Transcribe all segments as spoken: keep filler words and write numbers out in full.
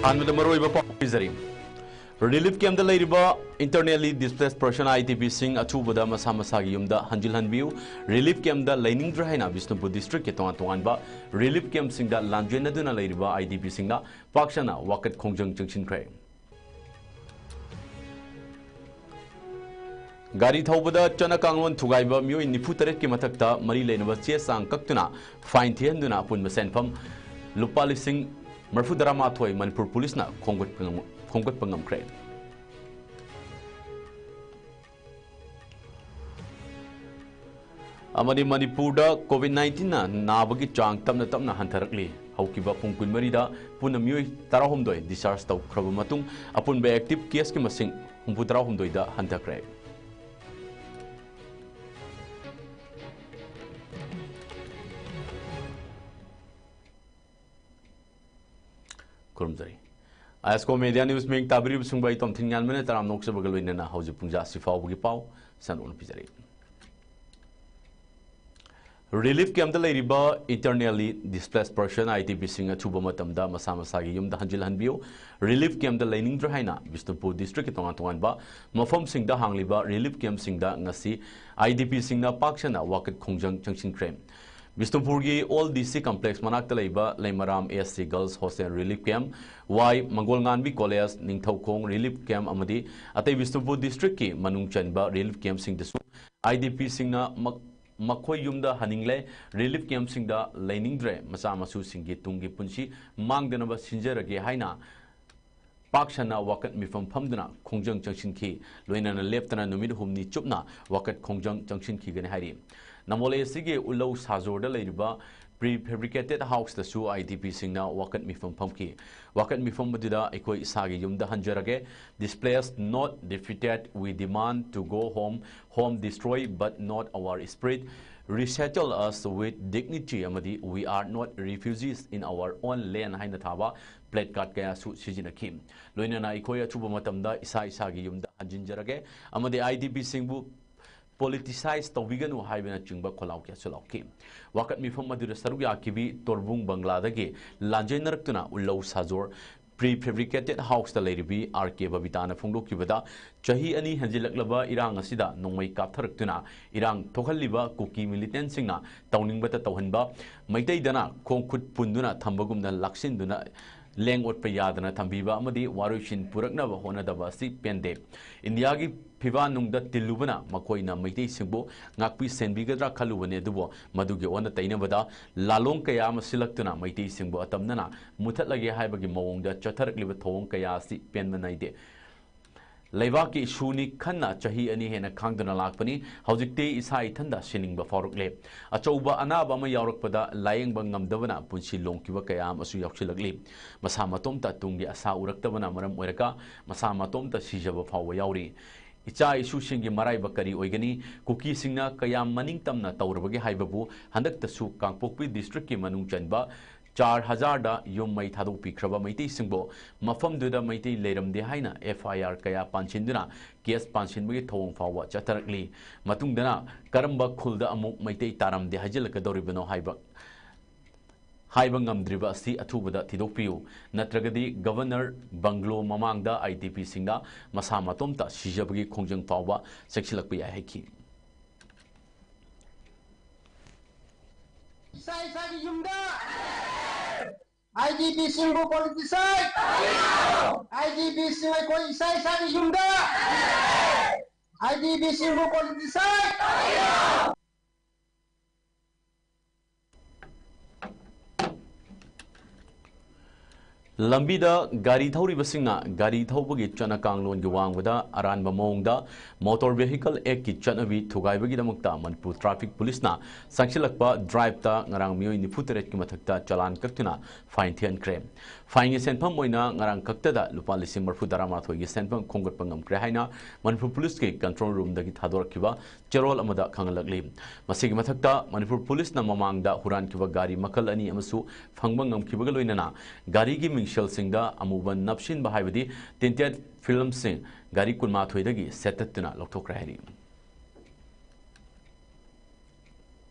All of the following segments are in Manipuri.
ꯑꯍꯥꯟꯕꯗ ꯃꯔꯨꯑꯣꯏꯕ ꯄꯥꯎ ꯄꯤꯖꯔꯤ꯫ ꯔꯤꯂꯤꯐ ꯀꯦꯝꯞꯇ ꯂꯩꯔꯤꯕ internally displaced person, IDPꯁꯤꯡ ꯑꯊꯨꯕꯗ ꯃꯁꯥ ꯃꯁꯥꯒꯤ ꯌꯨꯝꯗ ꯍꯟꯖꯤꯜꯍꯟꯕꯤꯌꯨ꯫ ꯔꯤꯂꯤꯐ ꯀꯦꯝꯞꯇ ꯂꯩꯅꯤꯡꯗ꯭ꯔꯦ ꯍꯥꯏꯅ ꯕꯤꯁꯅꯨꯄꯨꯔ ꯗꯤꯁꯇ꯭ꯔꯤꯛꯀꯤ ꯇꯣꯉꯥꯟ ꯇꯣꯉꯥꯟꯕ ꯔꯤꯂꯤꯐ ꯀꯦꯝꯞꯁꯤꯡꯗ ꯂꯥꯟꯖꯦꯟꯅꯗꯨꯅ ꯂꯩꯔꯤꯕ IDPꯁꯤꯡꯅ ꯄꯥꯛ ꯁꯟꯅ ꯋꯥꯀꯠ ꯈꯣꯡꯖꯪ ꯆꯪꯁꯤꯟꯈ꯭ꯔꯦ꯫ ꯒꯥꯔꯤ ꯊꯧꯕꯗ ꯆꯠꯅ ꯀꯥꯡꯂꯣꯟ ꯊꯨꯒꯥꯏꯕ ꯃꯤꯑꯣꯏ ꯅꯤꯐꯨ ꯇꯔꯦꯠꯀꯤ ꯃꯊꯛꯇ ꯃꯔꯤ ꯂꯩꯅꯕ ꯆꯦ ꯆꯥꯡ ꯀꯛꯇꯨꯅ ꯐꯥꯏꯟ ꯊꯤꯍꯟꯗꯨꯅ ꯑꯄꯨꯟꯕ ꯁꯦꯟꯐꯝ ꯂꯨꯄꯥ ꯂꯤꯁꯤꯡ ꯃꯔꯤꯐꯨ ꯇꯔꯥ ꯃꯥꯊꯣꯏ ꯃꯅꯤꯄꯨꯔ ꯄꯨꯂꯤꯁꯅ ꯈꯣꯝꯒꯠꯄ ꯉꯝ-, ꯈꯣꯝꯒꯠꯄ ꯉꯝꯈ꯭ꯔꯦ꯫ ꯑꯃꯗꯤ ꯃꯅꯤꯄꯨꯔꯗ COVID nineteenꯅ ꯅꯥꯕꯒꯤ ꯆꯥꯡ ꯇꯞꯅ ꯇꯞꯅ ꯍꯟꯊꯔꯛꯂꯤ꯫ ꯍꯧꯈꯤꯕ ꯄꯨꯡ ꯀꯨꯟꯃꯔꯤꯗ ꯄꯨꯟꯅ ꯃꯤꯑꯣꯏ ꯇꯔꯥꯍꯨꯝꯗꯣꯏ discharge ꯇꯧꯈ꯭ꯔꯕ ꯃꯇꯨꯡ, ꯑꯄꯨꯟꯕ active caseꯀꯤ ꯃꯁꯤꯡ ꯍꯨꯝꯐꯨꯇꯔꯥꯍꯨꯝꯗꯣꯏꯗ ꯍꯟꯊꯈ꯭ꯔꯦ꯫ ꯈꯨꯔꯨꯝꯖꯔꯤ꯫ ꯑꯥꯏ ꯑꯦꯁ ꯀꯣ ꯃꯦꯗꯤꯌꯥ ꯅ꯭ꯌꯨꯁ ꯃꯤꯌꯦꯡ ꯇꯥꯕꯤꯔꯤꯕꯁꯤꯡꯕꯨ ꯑꯩ ꯇꯣꯝꯊꯤꯟ ꯉꯥꯟꯕꯅ ꯇꯔꯥꯝꯅ ꯑꯣꯛꯆꯕꯒ ꯂꯣꯏꯅꯅ ꯍꯧꯖꯤꯛ ꯄꯨꯡꯖꯥ ꯑꯁꯤ ꯐꯥꯎꯕꯒꯤ ꯄꯥꯎ ꯁꯟꯗꯣꯛꯅ ꯄꯤꯖꯔꯤ꯫ ꯔꯤꯂꯤꯐ ꯀꯦꯝꯞꯇ ꯂꯩꯔꯤꯕ internally displaced person, IDPꯁꯤꯡ ꯑꯊꯨꯕ ꯃꯇꯝꯗ ꯃꯁꯥ ꯃꯁꯥꯒꯤ ꯌꯨꯝꯗ ꯍꯟꯖꯤꯜꯍꯟꯕꯤꯌꯨ꯫ ꯔꯤꯂꯤꯐ ꯀꯦꯝꯞꯇ ꯂꯩꯅꯤꯡꯗ꯭ꯔꯦ ꯍꯥꯏꯅ ꯕꯤꯁꯅꯨꯄꯨꯔ ꯗꯤꯁꯇ꯭ꯔꯤꯛꯀꯤ ꯇꯣꯉꯥꯟ ꯇꯣꯉꯥꯟꯕ ꯃꯐꯝꯁꯤꯡꯗ ꯍꯥꯡꯂꯤꯕ ꯔꯤꯂꯤꯐ ꯀꯦꯝꯞꯁꯤꯡꯗ ꯉꯁꯤ IDPꯁꯤꯡꯅ ꯄꯥꯛ ꯁꯟꯅ ꯋꯥꯀꯠ ꯈꯣꯡꯖꯪ ꯆꯪꯁꯤꯟꯈ꯭ꯔꯦ꯫ ꯕꯤꯁꯅꯨꯄꯨꯔꯒꯤ ꯑꯣꯜ ꯗꯤ ꯁꯤ ꯀꯝꯄ꯭ꯂꯦꯛꯁ ꯃꯅꯥꯛꯇ ꯂꯩꯕ ꯂꯩꯃꯔꯥꯝ S C girls hostel relief camp, Y Mangolnganbi college, Ningthoukhong relief camp ꯑꯃꯗꯤ ꯑꯇꯩ ꯕꯤꯁꯅꯨꯄꯨꯔ ꯗꯤꯁꯇ꯭ꯔꯤꯛꯀꯤ ꯃꯅꯨꯡ ꯆꯟꯕ ꯔꯤꯂꯤꯐ ꯀꯦꯝꯞꯁꯤꯡꯗꯁꯨ IDPꯁꯤꯡꯅ ꯃꯛ-, ꯃꯈꯣꯏ ꯌꯨꯝꯗ ꯍꯟꯅꯤꯡꯂꯦ, ꯔꯤꯂꯤꯐ ꯀꯦꯝꯞꯁꯤꯡꯗ ꯂꯩꯅꯤꯡꯗ꯭ꯔꯦ, ꯃꯆꯥ ꯃꯁꯨꯁꯤꯡꯒꯤ ꯇꯨꯡꯒꯤ ꯄꯨꯟꯁꯤ ꯃꯥꯡꯗꯅꯕ ꯁꯤꯟꯖꯔꯒꯦ ꯍꯥꯏꯅ ꯄꯥꯛ ꯁꯟꯅ ꯋꯥꯀꯠ ꯃꯤꯐꯝ ꯐꯝꯗꯨꯅ ꯈꯣꯡꯖꯪ ꯆꯪꯁꯤꯟꯈꯤ꯫ ꯂꯣꯏꯅꯅ ꯂꯦꯞꯇꯅ ꯅꯨꯃꯤꯠ ꯍꯨꯝꯅꯤ ꯆꯨꯞꯅ ꯋꯥꯀꯠ ꯈꯣꯡꯖꯪ ꯆꯪꯁꯤꯟꯈꯤꯒꯅꯤ ꯍꯥꯏꯔꯤ꯫ ꯅꯝꯕꯣꯜ ꯑꯦ ꯁꯤꯒꯤ ꯎꯂꯧ ꯁꯥꯖꯣꯔꯗ ꯂꯩꯔꯤꯕ prefabricated houseꯇꯁꯨ IDPꯁꯤꯡꯅ ꯋꯥꯀꯠ ꯃꯤꯐꯝ ꯐꯝꯈꯤ꯫ ꯋꯥꯀꯠ ꯃꯤꯐꯝ ꯑꯗꯨꯗ "ꯑꯩꯈꯣꯏ ꯏꯁꯥꯒꯤ ꯌꯨꯝꯗ ꯍꯟꯖꯔꯒꯦ, displaced, not defeated, we demand to go home, home destroyed, but not our spirit, resettle us with dignity" ꯑꯃꯗꯤ "We are not refugees in our own land" ꯍꯥꯏꯅ ꯊꯥꯕ placard ꯀꯌꯥꯁꯨ ꯁꯤꯖꯤꯟꯅꯈꯤ꯫ ꯂꯣꯏꯅꯅ "ꯑꯩꯈꯣꯏ ꯑꯊꯨꯕ ꯃꯇꯝꯗ ꯏꯁꯥ ꯏꯁꯥꯒꯤ ꯌꯨꯝꯗ ꯍꯟꯖꯤꯟꯖꯔꯒꯦ" ꯑꯃꯗꯤ "IDPꯁꯤꯡꯕꯨ politicize ꯇꯧꯕꯤꯒꯅꯨ" ꯍꯥꯏꯕꯅꯆꯤꯡꯕ ꯈꯣꯜꯂꯥꯎ ꯀꯌꯥꯁꯨ ꯂꯥꯎꯈꯤ꯫ ꯋꯥꯀꯠ ꯃꯤꯐꯝ ꯑꯗꯨꯗ ꯁꯔꯨꯛ ꯌꯥꯈꯤꯕꯤ ꯇꯣꯔꯕꯨꯡ ꯕꯪꯒ꯭ꯂꯥꯗꯒꯤ ꯂꯥꯟꯖꯦꯟꯅꯔꯛꯇꯨꯅ ꯎꯂꯧ ꯁꯥꯖꯣꯔ ꯄ꯭ꯔꯤ ꯐꯦꯕ꯭ꯔꯤꯀꯦꯇꯦꯗ ꯍꯥꯎꯁꯇ ꯂꯩꯔꯤꯕꯤ ꯑꯥꯔ ꯀꯦ ꯕꯕꯤꯇꯥꯅ ꯐꯣꯡꯗꯣꯛꯈꯤꯕꯗ, ꯆꯍꯤ ꯑꯅꯤ ꯍꯦꯟꯖꯤꯜꯂꯛꯂꯕ ꯏꯔꯥꯡ ꯑꯁꯤꯗ ꯅꯣꯡꯃꯩ ꯀꯥꯞꯊꯔꯛꯇꯨꯅ ꯏꯔꯥꯡ ꯊꯣꯛꯍꯜꯂꯤꯕ ꯀꯨꯀꯤ ꯃꯤꯂꯤꯇꯦꯟꯁꯤꯡꯅ ꯇꯧꯅꯤꯡꯕꯇ ꯇꯧꯍꯟꯕ, ꯃꯩꯇꯩꯗꯅ ꯈꯣꯡ ꯈꯨꯠ ꯄꯨꯟꯗꯨꯅ ꯊꯝꯕꯒꯨꯝꯅ ꯂꯥꯛꯁꯤꯟꯗꯨꯅ ꯂꯦꯡ ꯑꯣꯠꯄ ꯌꯥꯗꯅ ꯊꯝꯕꯤꯕ ꯑꯃꯗꯤ ꯋꯥꯔꯣꯏꯁꯤꯟ ꯄꯨꯔꯛꯅꯕ ꯍꯣꯠꯅꯗꯕ ꯑꯁꯤ ꯄꯦꯟꯗꯦ꯫ ꯏꯟꯗꯤꯌꯥꯒꯤ ꯐꯤꯕꯥꯟꯅꯨꯡꯗ ꯇꯤꯜꯂꯨꯕꯅ ꯃꯈꯣꯏꯅ ꯃꯩꯇꯩꯁꯤꯡꯕꯨ ꯉꯥꯛꯄꯤ ꯁꯦꯟꯕꯤꯒꯗ꯭ꯔꯥ ꯈꯜꯂꯨꯕꯅꯤ, ꯑꯗꯨꯕꯨ ꯃꯗꯨꯒꯤ ꯑꯣꯟꯅ ꯇꯩꯅꯕꯗ ꯂꯥꯂꯣꯡ ꯀꯌꯥ ꯑꯃ ꯁꯤꯜꯂꯛꯇꯨꯅ ꯃꯩꯇꯩꯁꯤꯡꯕꯨ ꯑꯇꯝꯅꯅ ꯃꯨꯊꯠꯂꯒꯦ ꯍꯥꯏꯕꯒꯤ ꯃꯑꯣꯡꯗ ꯆꯠꯊꯔꯛꯂꯤꯕ ꯊꯧꯑꯣꯡ ꯀꯌꯥ ꯑꯁꯤ ꯄꯦꯟꯕ ꯅꯥꯏꯗꯦ꯫ ꯂꯩꯕꯥꯛꯀꯤ ꯏꯁꯨꯅꯤ ꯈꯟꯅ ꯆꯍꯤ ꯑꯅꯤ ꯍꯦꯟꯅ ꯈꯥꯡꯗꯨꯅ ꯂꯥꯛꯄꯅꯤ꯫ ꯍꯧꯖꯤꯛꯇꯤ ꯏꯁꯥ ꯏꯊꯟꯗ ꯁꯤꯅꯤꯡꯕ ꯐꯥꯎꯔꯛꯂꯦ꯫ ꯑꯆꯧꯕ ꯑꯅꯥꯕ ꯑꯃ ꯌꯥꯎꯔꯛꯄꯗ ꯂꯥꯌꯦꯡꯕ ꯉꯝꯗꯕꯅ ꯄꯨꯟꯁꯤ ꯂꯣꯝꯈꯤꯕ ꯀꯌꯥ ꯑꯃꯁꯨ ꯌꯥꯎꯁꯤꯜꯂꯛꯂꯤ꯫ ꯃꯁꯥ ꯃꯇꯣꯝꯇ ꯇꯨꯡꯒꯤ ꯑꯁꯥ ꯎꯔꯛꯇꯕꯅ ꯃꯔꯝ ꯑꯣꯏꯔꯒ ꯃꯁꯥ ꯃꯇꯣꯝꯇ ꯁꯤꯖꯕ ꯐꯥꯎꯕ ꯌꯥꯎꯔꯤ꯫ ꯏꯆꯥ ꯏꯁꯨꯁꯤꯡꯒꯤ ꯃꯔꯥꯏꯕꯛ ꯀꯔꯤ ꯑꯣꯏꯒꯅꯤ? ꯀꯨꯀꯤꯁꯤꯡꯅ ꯀꯌꯥꯝ ꯃꯅꯤꯡ ꯇꯝꯅ ꯇꯧꯔꯕꯒꯦ ꯍꯥꯏꯕꯕꯨ ꯍꯟꯗꯛꯇꯁꯨ ꯀꯥꯡꯄꯣꯛꯄꯤ ꯗꯤꯁꯇ꯭ꯔꯤꯛꯀꯤ ꯃꯅꯨꯡ ꯆꯟꯕ ꯆꯥꯔ ꯍꯖꯥꯔꯗ ꯌꯨꯝ ꯃꯩ ꯊꯥꯗꯣꯛꯄꯤꯈ꯭ꯔꯕ ꯃꯩꯇꯩꯁꯤꯡꯕꯨ ꯃꯐꯝꯗꯨꯗ ꯃꯩꯇꯩ ꯂꯩꯔꯝꯗꯦ ꯍꯥꯏꯅ ꯑꯦꯐ ꯑꯥꯏ ꯑꯥꯔ ꯀꯌꯥ ꯄꯥꯟꯁꯤꯟꯗꯨꯅ ꯀꯦꯁ ꯄꯥꯟꯁꯤꯟꯕꯒꯤ ꯊꯧꯑꯣꯡ ꯐꯥꯎꯕ ꯆꯠꯊꯔꯛꯂꯤ꯫ ꯃꯇꯨꯡꯗꯅ ꯀꯔꯝꯕ ꯈꯨꯜꯗ ꯑꯃꯨꯛ ꯃꯩꯇꯩ ꯇꯥꯔꯝꯗꯦ ꯍꯥꯏꯖꯤꯜꯂꯛꯀꯗꯧꯔꯤꯕꯅꯣ ꯍꯥꯏꯕ ꯍꯥꯏꯕ ꯉꯝꯗ꯭ꯔꯤꯕ ꯑꯁꯤ ꯑꯊꯨꯕꯗ ꯊꯤꯗꯣꯛꯄꯤꯌꯨ, ꯅꯠꯇ꯭ꯔꯒꯗꯤ ꯒꯚꯔꯅꯔ ꯕꯪꯒ꯭ꯂꯣ ꯃꯃꯥꯡꯗ ꯑꯥꯏ ꯗꯤ ꯄꯤꯁꯤꯡꯅ ꯃꯁꯥ ꯃꯇꯣꯝꯇ ꯁꯤꯖꯕꯒꯤ ꯈꯣꯡꯖꯪ ꯐꯥꯎꯕ ꯆꯪꯁꯤꯜꯂꯛꯄ ꯌꯥꯏ ꯍꯥꯏꯈꯤ꯫ ꯏꯁꯥ ꯏꯁꯥꯒꯤ ꯌꯨꯝꯗ ꯑꯥꯏ ꯗꯤ ꯄꯤꯁꯤꯡꯕꯨ ꯄꯣꯂꯤꯇꯤꯁꯥꯏ, ꯑꯥꯏ ꯗꯤ ꯄꯤꯁꯤꯡ ꯑꯩꯈꯣꯏ ꯏꯁꯥ ꯏꯁꯥꯒꯤ ꯌꯨꯝꯗ ꯑꯥꯏ ꯗꯤ ꯄꯤꯁꯤꯡꯕꯨ ꯄꯣꯂꯤꯇꯤꯁꯥꯏ꯫ ꯂꯝꯕꯤꯗ ꯒꯥꯔꯤ ꯊꯧꯔꯤꯕꯁꯤꯡꯅ ꯒꯥꯔꯤ ꯊꯧꯕꯒꯤ ꯆꯠꯅ ꯀꯥꯡꯂꯣꯟꯒꯤ ꯋꯥꯡꯃꯗ ꯑꯔꯥꯟꯕ ꯃꯑꯣꯡꯗ ꯃꯣꯇꯣꯔ ꯚꯦꯍꯤꯀꯜ ꯑꯦꯛꯀꯤ ꯆꯠꯅꯕꯤ ꯊꯨꯒꯥꯏꯕꯒꯤꯗꯃꯛꯇ ꯃꯅꯤꯄꯨꯔ ꯇ꯭ꯔꯥꯐꯤꯛ ꯄꯨꯂꯤꯁꯅ ꯆꯪꯁꯤꯜꯂꯛꯄ ꯗ꯭ꯔꯥꯏꯚꯇ ꯉꯔꯥꯡ ꯃꯤꯑꯣꯏ ꯅꯤꯐꯨ ꯇꯔꯦꯠꯀꯤ ꯃꯊꯛꯇ ꯆꯂꯥꯟ ꯀꯛꯇꯨꯅ ꯐꯥꯏꯟ ꯊꯤꯍꯟꯈ꯭ꯔꯦ꯫ ꯐꯥꯏꯟꯒꯤ ꯁꯦꯟꯐꯝ ꯑꯣꯏꯅ ꯉꯔꯥꯡ ꯈꯛꯇꯗ ꯂꯨꯄꯥ ꯂꯤꯁꯤꯡ ꯃꯔꯤꯐꯨ ꯇꯔꯥꯃꯥꯊꯣꯏꯒꯤ ꯁꯦꯟꯐꯝ ꯈꯣꯝꯒꯠꯄ ꯉꯝꯈ꯭ꯔꯦ ꯍꯥꯏꯅ ꯃꯅꯤꯄꯨꯔ ꯄꯨꯂꯤꯁꯀꯤ ꯀꯟꯇ꯭ꯔꯣꯜ ꯔꯨꯝꯗꯒꯤ ꯊꯥꯗꯣꯔꯛꯈꯤꯕ ꯆꯦꯔꯣꯜ ꯑꯃꯗ ꯈꯪꯍꯜꯂꯛꯂꯤ꯫ ꯃꯁꯤꯒꯤ ꯃꯊꯛꯇ ꯃꯅꯤꯄꯨꯔ ꯄꯨꯂꯤꯁꯅ ꯃꯃꯥꯡꯗ ꯍꯨꯔꯥꯟꯈꯤꯕ ꯒꯥꯔꯤ ꯃꯈꯜ ꯑꯅꯤ ꯑꯃꯁꯨ ꯐꯪꯕ ꯉꯝꯈꯤꯕꯒ ꯂꯣꯏꯅꯅ ꯒꯥꯔꯤꯒꯤ ꯃꯤꯡꯁꯦꯜꯁꯤꯡꯗ ꯑꯃꯨꯕ ꯅꯞꯁꯤꯟꯕ ꯍꯥꯏꯕꯗꯤ ꯇꯤꯟꯇꯦꯠ ꯐꯤꯜꯝꯁꯤꯡ ꯒꯥꯔꯤ ꯀꯨꯟꯃꯥꯊꯣꯏꯗꯒꯤ ꯁꯦꯠꯇꯠꯇꯨꯅ ꯂꯧꯊꯣꯛꯈ꯭ꯔꯦ ꯍꯥꯏꯔꯤ꯫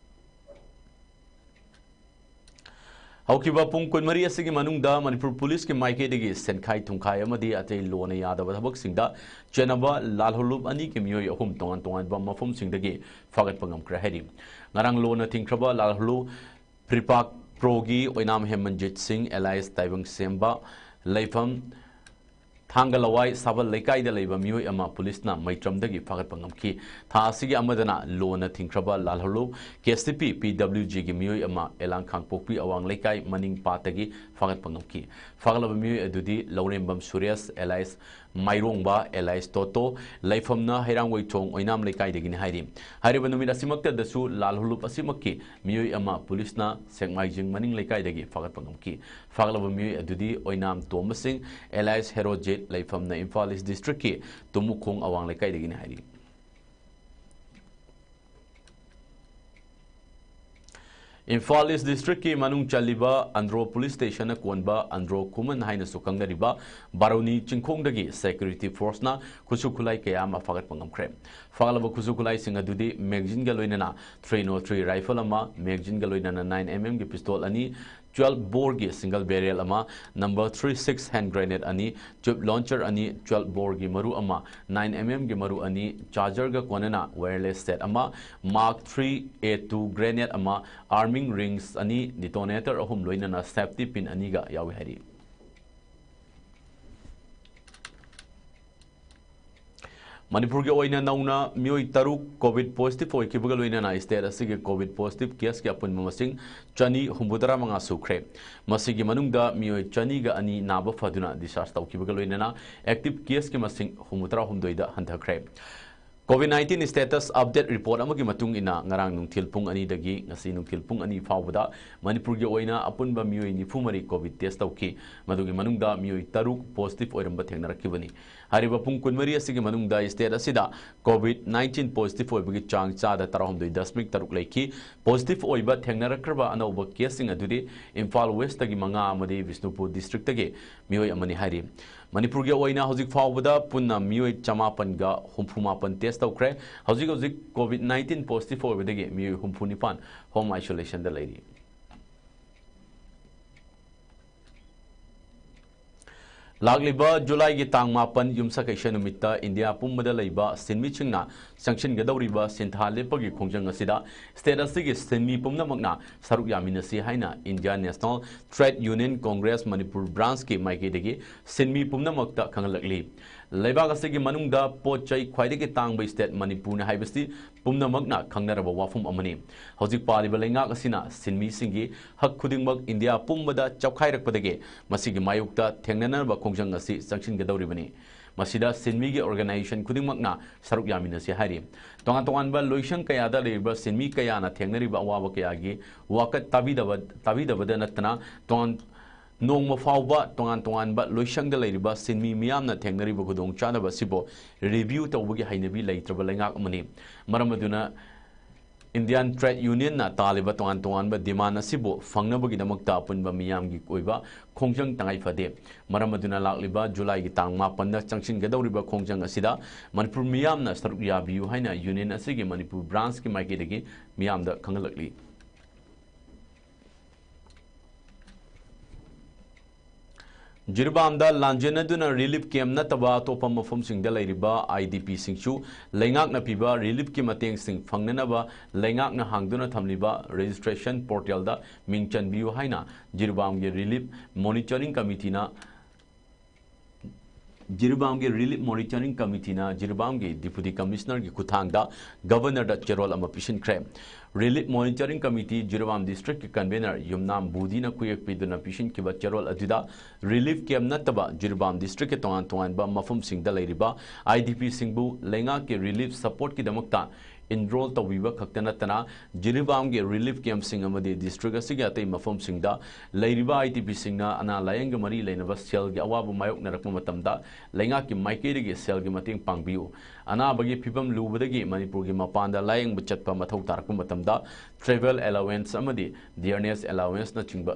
ꯍꯧꯈꯤꯕ ꯄꯨꯡ ꯀꯨꯟꯃꯔꯤ ꯑꯁꯤꯒꯤ ꯃꯅꯨꯡꯗ ꯃꯅꯤꯄꯨꯔ ꯄꯨꯂꯤꯁꯀꯤ ꯃꯥꯏꯀꯩꯗꯒꯤ ꯁꯦꯟꯈꯥꯏ ꯊꯨꯝꯈꯥꯏ ꯑꯃꯗꯤ ꯑꯇꯩ ꯂꯣꯅ ꯌꯥꯗꯕ ꯊꯕꯛꯁꯤꯡꯗ ꯆꯦꯟꯅꯕ ꯂꯥꯜꯍꯧꯂꯨꯞ ꯑꯅꯤꯒꯤ ꯃꯤꯑꯣꯏ ꯑꯍꯨꯝ ꯇꯣꯉꯥꯟ ꯇꯣꯉꯥꯟꯕ ꯃꯐꯝꯁꯤꯡꯗꯒꯤ ꯐꯥꯒꯠꯄ ꯉꯝꯈ꯭ꯔꯦ ꯍꯥꯏꯔꯤ꯫ ꯉꯔꯥꯡ ꯂꯣꯅ ꯊꯤꯡꯈ꯭ꯔꯕ ꯂꯥꯜꯍꯧꯂꯨꯞ ꯄ꯭ꯔꯤꯄꯥꯛ ꯄ꯭ꯔꯣꯒꯤ ꯑꯣꯏꯅꯥꯝ ꯍꯦꯃꯟꯖꯤꯠ ꯁꯤꯡ, ꯑꯦꯂꯥꯏꯁ ꯇꯥꯏꯕꯪ ꯁꯦꯝꯕ, ꯂꯩꯐꯝ ꯊꯥꯡꯒ ꯂꯋꯥꯏ ꯁꯥꯕꯜ ꯂꯩꯀꯥꯏꯗ ꯂꯩꯕ ꯃꯤꯑꯣꯏ ꯑꯃ ꯄꯨꯂꯤꯁꯅ ꯃꯩꯇ꯭ꯔꯝꯗꯒꯤ ꯐꯥꯒꯠꯄ ꯉꯝꯈꯤ꯫ ꯊꯥ ꯑꯁꯤꯒꯤ ꯑꯃꯗꯅ ꯂꯣꯅ ꯊꯤꯡꯈ꯭ꯔꯕ ꯂꯥꯜꯍꯧꯂꯨꯞ ꯀꯦ ꯁꯤ ꯄꯤ ꯄꯤ ꯗꯕ꯭ꯂꯤꯎ ꯖꯤꯒꯤ ꯃꯤꯑꯣꯏ ꯑꯃ ꯑꯦꯂꯥꯡ ꯈꯥꯡꯄꯣꯛꯄꯤ ꯑꯋꯥꯡ ꯂꯩꯀꯥꯏ ꯃꯅꯤꯡ ꯄꯥꯠꯇꯒꯤ ꯐꯥꯒꯠꯄ ꯉꯝꯈꯤ꯫ ꯐꯥꯒꯠꯂꯕ ꯃꯤꯑꯣꯏ ꯑꯗꯨꯗꯤ ꯂꯧꯔꯦꯝꯕꯝ ꯁꯨꯔꯦꯁ, ꯑꯦꯂꯥꯏꯁ ꯃꯥꯏꯔꯣꯡꯕ, ꯑꯦꯂꯥꯏꯁ ꯇꯣꯇꯣ, ꯂꯩꯐꯝꯅ ꯍꯩꯔꯥꯡꯒꯣꯏꯊꯣꯡ ꯑꯣꯏꯅꯥꯝ ꯂꯩꯀꯥꯏꯗꯒꯤꯅꯤ ꯍꯥꯏꯔꯤ꯫ ꯍꯥꯏꯔꯤꯕ ꯅꯨꯃꯤꯠ ꯑꯁꯤꯃꯛꯇꯗꯁꯨ ꯂꯥꯜꯍꯧꯂꯨꯞ ꯑꯁꯤꯃꯛꯀꯤ ꯃꯤꯑꯣꯏ ꯑꯃ ꯄꯨꯂꯤꯁꯅ ꯁꯦꯛꯃꯥꯏꯖꯤꯡ ꯃꯅꯤꯡ ꯂꯩꯀꯥꯏꯗꯒꯤ ꯐꯥꯒꯠꯄ ꯉꯝꯈꯤ꯫ ꯐꯥꯒꯠꯂꯕ ꯃꯤꯑꯣꯏ ꯑꯗꯨꯗꯤ ꯑꯣꯏꯅꯥꯝ ꯇꯣꯝꯕ ꯁꯤꯡ, ꯑꯦꯂꯥꯏꯁ ꯍꯦꯔꯣꯖꯤꯠ, ꯂꯩꯐꯝꯅ ꯏꯝꯐꯥꯜ ꯏꯁ ꯗꯤꯁꯇ꯭ꯔꯤꯛꯀꯤ ꯇꯨꯃꯨꯈꯣꯡ ꯑꯋꯥꯡ ꯂꯩꯀꯥꯏꯗꯒꯤꯅꯤ ꯍꯥꯏꯔꯤ꯫ ꯏꯝꯐꯥꯜ ꯏꯁ ꯗꯤꯁꯇ꯭ꯔꯤꯛꯀꯤ ꯃꯅꯨꯡ ꯆꯜꯂꯤꯕ ꯑꯟꯗ꯭ꯔꯣ ꯄꯨꯂꯤꯁ ꯁ꯭ꯇꯦꯁꯟꯅ ꯀꯣꯟꯕ ꯑꯟꯗ꯭ꯔꯣ ꯈꯨꯃꯟ ꯍꯥꯏꯅꯁꯨ ꯈꯪꯅꯔꯤꯕ ꯕꯥꯔꯨꯅꯤ ꯆꯤꯡꯈꯣꯡꯗꯒꯤ ꯁꯦꯀ꯭ꯌꯨꯔꯤꯇꯤ ꯐꯣꯔꯁꯅ ꯈꯨꯠꯁꯨ ꯈꯨꯠꯂꯥꯏ ꯀꯌꯥ ꯑꯃ ꯐꯥꯒꯠꯄ ꯉꯝꯈ꯭ꯔꯦ꯫ ꯐꯥꯒꯠꯂꯕ ꯈꯨꯠꯁꯨ ꯈꯨꯠꯂꯥꯏꯁꯤꯡ ꯑꯗꯨꯗꯤ ꯃꯦꯒꯖꯤꯟꯒ ꯂꯣꯏꯅꯅ ꯊ꯭ꯔꯤ ꯅꯣꯠ ꯊ꯭ꯔꯤ ꯔꯥꯏꯐꯜ ꯑꯃ, ꯃꯦꯒꯖꯤꯟꯒ ꯂꯣꯏꯅꯅ ꯅꯥꯏꯟ ꯑꯦꯝ ꯑꯦꯝꯒꯤ ꯄꯤꯁꯇꯣꯜ ꯑꯅꯤ, ꯇ꯭ꯋꯦꯜꯐ ꯕꯣꯔꯒꯤ ꯁꯤꯡꯒꯜ ꯕꯦꯔꯦꯜ ꯑꯃ, number three six hand grenade ꯑꯅꯤ, ꯇ꯭ꯌꯨꯕ ꯂꯣꯟꯆꯔ ꯑꯅꯤ, ꯇ꯭ꯋꯦꯜꯐ ꯕꯣꯔꯒꯤ ꯃꯔꯨ ꯑꯃ, ꯅꯥꯏꯟ ꯑꯦꯝ ꯑꯦꯝꯒꯤ ꯃꯔꯨ ꯑꯅꯤ, ꯆꯥꯔꯖꯔꯒ ꯀꯣꯟꯅꯅ ꯋꯥꯌꯔꯂꯦꯁ ꯁꯦꯠ ꯑꯃ, ꯃꯥꯔꯛ ꯊ꯭ꯔꯤ ꯑꯦ ꯇꯨ ꯒ꯭ꯔꯦꯅꯦꯗ ꯑꯃ, ꯑꯥꯔꯃꯤꯡ ꯔꯤꯡꯁ ꯑꯅꯤ, ꯗꯤꯇꯣꯅꯦꯇꯔ ꯑꯍꯨꯝ ꯂꯣꯏꯅꯅ ꯁꯦꯐꯇꯤ ꯄꯤꯟ ꯑꯅꯤꯒ ꯌꯥꯎꯏ ꯍꯥꯏꯔꯤ꯫ ꯃꯅꯤꯄꯨꯔꯒꯤ ꯑꯣꯏꯅ ꯅꯧꯅ ꯃꯤꯑꯣꯏ ꯇꯔꯨꯛ ꯀꯣꯚꯤꯗ ꯄꯣꯖꯤꯇꯤꯚ ꯑꯣꯏꯈꯤꯕꯒ ꯂꯣꯏꯅꯅ ꯁ꯭ꯇꯦꯠ ꯑꯁꯤꯒꯤ ꯀꯣꯚꯤꯗ ꯄꯣꯖꯤꯇꯤꯚ ꯀꯦꯁꯀꯤ ꯑꯄꯨꯟꯕ ꯃꯁꯤꯡ ꯆꯅꯤ ꯍꯨꯝꯐꯨꯇꯔꯥ ꯃꯉꯥ ꯁꯨꯈ꯭ꯔꯦ꯫ ꯃꯁꯤꯒꯤ ꯃꯅꯨꯡꯗ ꯃꯤꯑꯣꯏ ꯆꯅꯤꯒ ꯑꯅꯤ ꯅꯥꯕ ꯐꯗꯨꯅ ꯗꯤꯁꯆꯥꯔꯖ ꯇꯧꯈꯤꯕꯒ ꯂꯣꯏꯅꯅ ꯑꯦꯛꯇꯤꯚ ꯀꯦꯁꯀꯤ ꯃꯁꯤꯡ ꯍꯨꯝꯐꯨꯇꯔꯥ ꯍꯨꯝꯗꯣꯏꯗ ꯍꯟꯊꯈ꯭ꯔꯦ꯫ Covid nineteen status update report ꯑꯃꯒꯤ ꯃꯇꯨꯡ ꯏꯟꯅ, ꯉꯔꯥꯡ ꯅꯨꯡꯊꯤꯜ ꯄꯨꯡ ꯑꯅꯤꯗꯒꯤ ꯉꯁꯤ ꯅꯨꯡꯊꯤꯜ ꯄꯨꯡ ꯑꯅꯤ ꯐꯥꯎꯕꯗ ꯃꯅꯤꯄꯨꯔꯒꯤ ꯑꯣꯏꯅ ꯑꯄꯨꯟꯕ ꯃꯤꯑꯣꯏ ꯅꯤꯐꯨ ꯃꯔꯤ ꯀꯣꯚꯤꯗ ꯇꯦꯁ ꯇꯧꯈꯤ꯫ ꯃꯗꯨꯒꯤ ꯃꯅꯨꯡꯗ ꯃꯤꯑꯣꯏ ꯇꯔꯨꯛ ꯄꯣꯖꯤꯇꯤꯚ ꯑꯣꯏꯔꯝꯕ ꯊꯦꯡꯅꯔꯛꯈꯤꯕꯅꯤ꯫ ꯍꯥꯏꯔꯤꯕ ꯄꯨꯡ ꯀꯨꯟꯃꯔꯤ ꯑꯁꯤꯒꯤ ꯃꯅꯨꯡꯗ ꯁ꯭ꯇꯦꯠ ꯑꯁꯤꯗ ꯀꯣꯚꯤꯗ ꯅꯥꯏꯟꯇꯤꯟ ꯄꯣꯖꯤꯇꯤꯚ ꯑꯣꯏꯕꯒꯤ ꯆꯥꯡ ꯆꯥꯗ ꯇꯔꯥꯍꯨꯝꯗꯣꯏ ꯗꯁꯃꯤꯛ ꯇꯔꯨꯛ ꯂꯩꯈꯤ꯫ ꯄꯣꯖꯤꯇꯤꯚ ꯑꯣꯏꯕ ꯊꯦꯡꯅꯔꯛꯈ꯭ꯔꯕ ꯑꯅꯧꯕ ꯀꯦꯁꯁꯤꯡ ꯑꯗꯨꯗꯤ ꯏꯝꯐꯥꯜ ꯋꯦꯁꯇꯒꯤ ꯃꯉꯥ ꯑꯃꯗꯤ ꯕꯤꯁꯅꯨꯄꯨꯔ ꯗꯤꯁꯇ꯭ꯔꯤꯛꯇꯒꯤ ꯃꯤꯑꯣꯏ ꯑꯃꯅꯤ ꯍꯥꯏꯔꯤ꯫ ꯃꯅꯤꯄꯨꯔꯒꯤ ꯑꯣꯏꯅ ꯍꯧꯖꯤꯛ ꯐꯥꯎꯕꯗ ꯄꯨꯟꯅ ꯃꯤꯑꯣꯏ ꯆꯃꯥꯄꯟꯒ ꯍꯨꯝꯐꯨ ꯃꯥꯄꯟ ꯇꯦꯁ ꯇꯧꯈ꯭ꯔꯦ꯫ ꯍꯧꯖꯤꯛ ꯍꯧꯖꯤꯛ ꯀꯣꯚꯤꯗ ꯅꯥꯏꯟꯇꯤꯟ ꯄꯣꯖꯤꯇꯤꯚ ꯑꯣꯏꯕꯗꯒꯤ ꯃꯤꯑꯣꯏ ꯍꯨꯝꯐꯨ ꯅꯤꯄꯥꯟ ꯍꯣꯝ ꯑꯥꯏꯁꯣꯂꯦꯁꯟꯗ ꯂꯩꯔꯤ꯫ ꯂꯥꯛꯂꯤꯕ ꯖꯨꯂꯥꯏꯒꯤ ꯇꯥꯡ ꯃꯥꯄꯟ ꯌꯨꯝꯁꯀꯩꯁ ꯅꯨꯃꯤꯠꯇ ꯏꯟꯗꯤꯌꯥ ꯄꯨꯝꯕꯗ ꯂꯩꯕ ꯁꯤꯟꯃꯤꯁꯤꯡꯅ ꯆꯪꯁꯤꯟꯒꯗꯧꯔꯤꯕ ꯁꯤꯟꯊꯥ ꯂꯦꯞꯄꯒꯤ ꯈꯣꯡꯖꯪ ꯑꯁꯤꯗ state ꯑꯁꯤꯒꯤ ꯁꯤꯟꯃꯤ ꯄꯨꯝꯅꯃꯛꯅ ꯁꯔꯨꯛ ꯌꯥꯃꯤꯟꯅꯁꯤ ꯍꯥꯏꯅ Indian National Trade Union Congress Manipur Branchꯀꯤ ꯃꯥꯏꯀꯩꯗꯒꯤ ꯁꯤꯟꯃꯤ ꯄꯨꯝꯅꯃꯛꯇ ꯈꯪꯍꯜꯂꯛꯂꯤ꯫ ꯂꯩꯕꯥꯛ ꯑꯁꯤꯒꯤ ꯃꯅꯨꯡꯗ ꯄꯣꯠ ꯆꯩ ꯈ꯭ꯋꯥꯏꯗꯒꯤ ꯇꯥꯡꯕ state ꯃꯅꯤꯄꯨꯔꯅꯤ ꯍꯥꯏꯕꯁꯤ ꯄꯨꯝꯅꯃꯛꯅ ꯈꯪꯅꯔꯕ ꯋꯥꯐꯝ ꯑꯃꯅꯤ꯫ ꯍꯧꯖꯤꯛ ꯄꯥꯜꯂꯤꯕ ꯂꯩꯉꯥꯛ ꯑꯁꯤꯅ ꯁꯤꯟꯃꯤꯁꯤꯡꯒꯤ ꯍꯛ ꯈꯨꯗꯤꯡꯃꯛ ꯏꯟꯗꯤꯌꯥ ꯄꯨꯝꯕꯗ ꯆꯞꯈꯥꯏꯔꯛꯄꯗꯒꯤ ꯃꯁꯤꯒꯤ ꯃꯥꯌꯣꯛꯇ ꯊꯦꯡꯅꯅꯕ ꯈꯣꯡꯖꯪ ꯑꯁꯤ ꯆꯪꯁꯤꯟꯒꯗꯧꯔꯤꯕꯅꯤ꯫ ꯃꯁꯤꯗ ꯁꯤꯟꯃꯤꯒꯤ organization ꯈꯨꯗꯤꯡꯃꯛꯅ ꯁꯔꯨꯛ ꯌꯥꯃꯤꯟꯅꯁꯤ ꯍꯥꯏꯔꯤ꯫ ꯇꯣꯉꯥꯟ ꯇꯣꯉꯥꯟꯕ ꯂꯣꯏꯁꯪ ꯀꯌꯥꯗ ꯂꯩꯔꯤꯕ ꯁꯤꯟꯃꯤ ꯀꯌꯥꯅ ꯊꯦꯡꯅꯔꯤꯕ ꯑꯋꯥꯕ ꯀꯌꯥꯒꯤ ꯋꯥꯀꯠ ꯇꯥꯕꯤꯗꯕ, ꯇꯥꯕꯤꯗꯕꯗ ꯅꯠꯇꯅ ꯇꯣꯉꯥꯟ, ꯅꯣꯡꯃ ꯐꯥꯎꯕ ꯇꯣꯉꯥꯟ ꯇꯣꯉꯥꯟꯕ ꯂꯣꯏꯁꯪꯗ ꯂꯩꯔꯤꯕ ꯁꯤꯟꯃꯤ ꯃꯤꯌꯥꯝꯅ ꯊꯦꯡꯅꯔꯤꯕ ꯈꯨꯗꯣꯡꯆꯥꯗꯕ ꯑꯁꯤꯕꯨ review ꯇꯧꯕꯒꯤ ꯍꯩꯅꯕꯤ ꯂꯩꯇ꯭ꯔꯕ ꯂꯩꯉꯥꯛ ꯑꯃꯅꯤ꯫ ꯃꯔꯝ ꯑꯗꯨꯅ Indian Trade Unionꯅ ꯇꯥꯜꯂꯤꯕ ꯇꯣꯉꯥꯟ ꯇꯣꯉꯥꯟꯕ demand ꯑꯁꯤꯕꯨ ꯐꯪꯅꯕꯒꯤꯗꯃꯛꯇ ꯑꯄꯨꯟꯕ ꯃꯤꯌꯥꯝꯒꯤ ꯑꯣꯏꯕ ꯈꯣꯡꯖꯪ ꯇꯉꯥꯏ ꯐꯗꯦ꯫ ꯃꯔꯝ ꯑꯗꯨꯅ ꯂꯥꯛꯂꯤꯕ ꯖꯨꯂꯥꯏꯒꯤ ꯇꯥꯡ ꯃꯥꯄꯟꯗ ꯆꯪꯁꯤꯟꯒꯗꯧꯔꯤꯕ ꯈꯣꯡꯖꯪ ꯑꯁꯤꯗ ꯃꯅꯤꯄꯨꯔ ꯃꯤꯌꯥꯝꯅ ꯁꯔꯨꯛ ꯌꯥꯕꯤꯌꯨ ꯍꯥꯏꯅ union ꯑꯁꯤꯒꯤ ꯃꯅꯤꯄꯨꯔ branchꯀꯤ ꯃꯥꯏꯀꯩꯗꯒꯤ ꯃꯤꯌꯥꯝꯗ ꯈꯪꯍꯜꯂꯛꯂꯤ꯫ ꯖꯤꯔꯤꯕꯥꯝꯗ ꯂꯥꯟꯖꯦꯟꯅꯗꯨꯅ relief camp ꯅꯠꯇꯕ ꯑꯇꯣꯞꯄ ꯃꯐꯝꯁꯤꯡꯗ ꯂꯩꯔꯤꯕ IDPꯁꯤꯡꯁꯨ ꯂꯩꯉꯥꯛꯅ ꯄꯤꯕ reliefꯀꯤ ꯃꯇꯦꯡꯁꯤꯡ ꯐꯪꯅꯅꯕ ꯂꯩꯉꯥꯛꯅ ꯍꯥꯡꯗꯨꯅ ꯊꯝꯂꯤꯕ registration portalꯗ ꯃꯤꯡ ꯆꯟꯕꯤꯌꯨ ꯍꯥꯏꯅ ꯖꯤꯔꯤꯕꯥꯝꯒꯤ Relief Monitoring Committeeꯅ, ꯖꯤꯔꯤꯕꯥꯝꯒꯤ Relief Monitoring Committeeꯅ ꯖꯤꯔꯤꯕꯥꯝꯒꯤ Deputy Commissionerꯒꯤ ꯈꯨꯠꯊꯥꯡꯗ Governorꯗ ꯆꯦꯔꯣꯜ ꯑꯃ ꯄꯤꯁꯤꯟꯈ꯭ꯔꯦ꯫ Relief Monitoring Committee Jiribam districtꯀꯤ convener ꯌꯨꯝꯅꯥꯝ ꯕꯨꯙꯤꯅ ꯈꯨꯌꯦꯛ ꯄꯤꯗꯨꯅ ꯄꯤꯁꯤꯟꯈꯤꯕ ꯆꯦꯔꯣꯜ ꯑꯗꯨꯗ relief camp ꯅꯠꯇꯕ ꯖꯤꯔꯤꯕꯥꯝ districtꯀꯤ ꯇꯣꯉꯥꯟ ꯇꯣꯉꯥꯟꯕ ꯃꯐꯝꯁꯤꯡꯗ ꯂꯩꯔꯤꯕ IDPꯁꯤꯡꯕꯨ ꯂꯩꯉꯥꯛꯀꯤ relief supportꯀꯤꯗꯃꯛꯇ enroll ꯇꯧꯕꯤꯕ ꯈꯛꯇ ꯅꯠꯇꯅ ꯖꯤꯔꯤꯕꯥꯝꯒꯤ relief campꯁꯤꯡ ꯑꯃꯗꯤ district ꯑꯁꯤꯒꯤ ꯑꯇꯩ ꯃꯐꯝꯁꯤꯡꯗ ꯂꯩꯔꯤꯕ IDPꯁꯤꯡꯅ ꯑꯅꯥ ꯂꯥꯌꯦꯡꯒ ꯃꯔꯤ ꯂꯩꯅꯕ ꯁꯦꯜꯒꯤ ꯑꯋꯥꯕ ꯃꯥꯌꯣꯛꯅꯔꯛꯄ ꯃꯇꯝꯗ ꯂꯩꯉꯥꯛꯀꯤ ꯃꯥꯏꯀꯩꯗꯒꯤ ꯁꯦꯜꯒꯤ ꯃꯇꯦꯡ ꯄꯥꯡꯕꯤꯌꯨ꯫ ꯑꯅꯥꯕꯒꯤ ꯐꯤꯚꯝ ꯂꯨꯕꯗꯒꯤ ꯃꯅꯤꯄꯨꯔꯒꯤ ꯃꯄꯥꯟꯗ ꯂꯥꯌꯦꯡꯕ ꯆꯠꯄ ꯃꯊꯧ ꯇꯥꯔꯛꯄ ꯃꯇꯝꯗ travel allowance ꯑꯃꯗꯤ dearness allowanceꯅꯆꯤꯡꯕ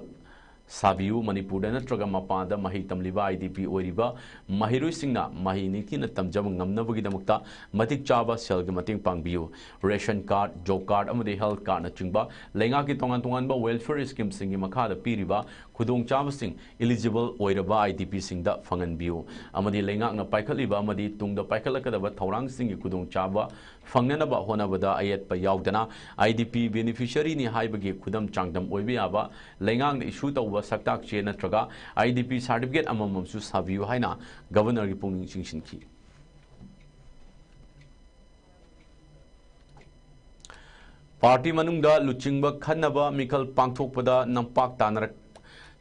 ꯁꯥꯕꯤꯌꯨ꯫ ꯃꯅꯤꯄꯨꯔꯗ ꯅꯠꯇ꯭ꯔꯒ ꯃꯄꯥꯟꯗ ꯃꯍꯩ ꯇꯝꯂꯤꯕ IDP ꯑꯣꯏꯔꯤꯕ ꯃꯍꯩꯔꯣꯏꯁꯤꯡꯅ ꯃꯍꯩ ꯅꯤꯡꯊꯤꯅ ꯇꯝꯖꯕ ꯉꯝꯅꯕꯒꯤꯗꯃꯛꯇ ꯃꯇꯤꯛ ꯆꯥꯕ ꯁꯦꯜꯒꯤ ꯃꯇꯦꯡ ꯄꯥꯡꯕꯤꯌꯨ꯫ Ration card, job card ꯑꯃꯗꯤ health cardꯅꯆꯤꯡꯕ ꯂꯩꯉꯥꯛꯀꯤ ꯇꯣꯉꯥꯟ ꯇꯣꯉꯥꯟꯕ welfare schemeꯁꯤꯡꯒꯤ ꯃꯈꯥꯗ ꯄꯤꯔꯤꯕ ꯈꯨꯗꯣꯡꯆꯥꯕꯁꯤꯡ eligible ꯑꯣꯏꯔꯕ IDPꯁꯤꯡꯗ ꯐꯪꯍꯟꯕꯤꯌꯨ ꯑꯃꯗꯤ ꯂꯩꯉꯥꯛꯅ ꯄꯥꯏꯈꯠꯂꯤꯕ ꯑꯃꯗꯤ ꯇꯨꯡꯗ ꯄꯥꯏꯈꯠꯂꯛꯀꯗꯕ ꯊꯧꯔꯥꯡꯁꯤꯡꯒꯤ ꯈꯨꯗꯣꯡꯆꯥꯕ ꯐꯪꯅꯅꯕ ꯍꯣꯠꯅꯕꯗ ꯑꯌꯦꯠꯄ ꯌꯥꯎꯗꯅ IDP beneficiaryꯅꯤ ꯍꯥꯏꯕꯒꯤ ꯈꯨꯗꯝ ꯆꯥꯡꯗꯝ ꯑꯣꯏꯕ ꯌꯥꯕ ꯂꯩꯉꯥꯛꯅ issue ꯇꯧꯕ ꯁꯛꯇꯥꯛ ꯆꯦ ꯅꯠꯇ꯭ꯔꯒ IDP certificate ꯑꯃꯃꯝꯁꯨ ꯁꯥꯕꯤꯌꯨ ꯍꯥꯏꯅ Governorꯒꯤ ꯄꯨꯛꯅꯤꯡ ꯆꯤꯡꯁꯤꯟꯈꯤ꯫ ꯄꯥꯔꯇꯤ ꯃꯅꯨꯡꯗ ꯂꯨꯆꯤꯡꯕ ꯈꯟꯅꯕ ꯃꯤꯈꯜ ꯄꯥꯡꯊꯣꯛꯄꯗ ꯅꯝꯄꯥꯛ ꯇꯥꯅꯔꯛ-,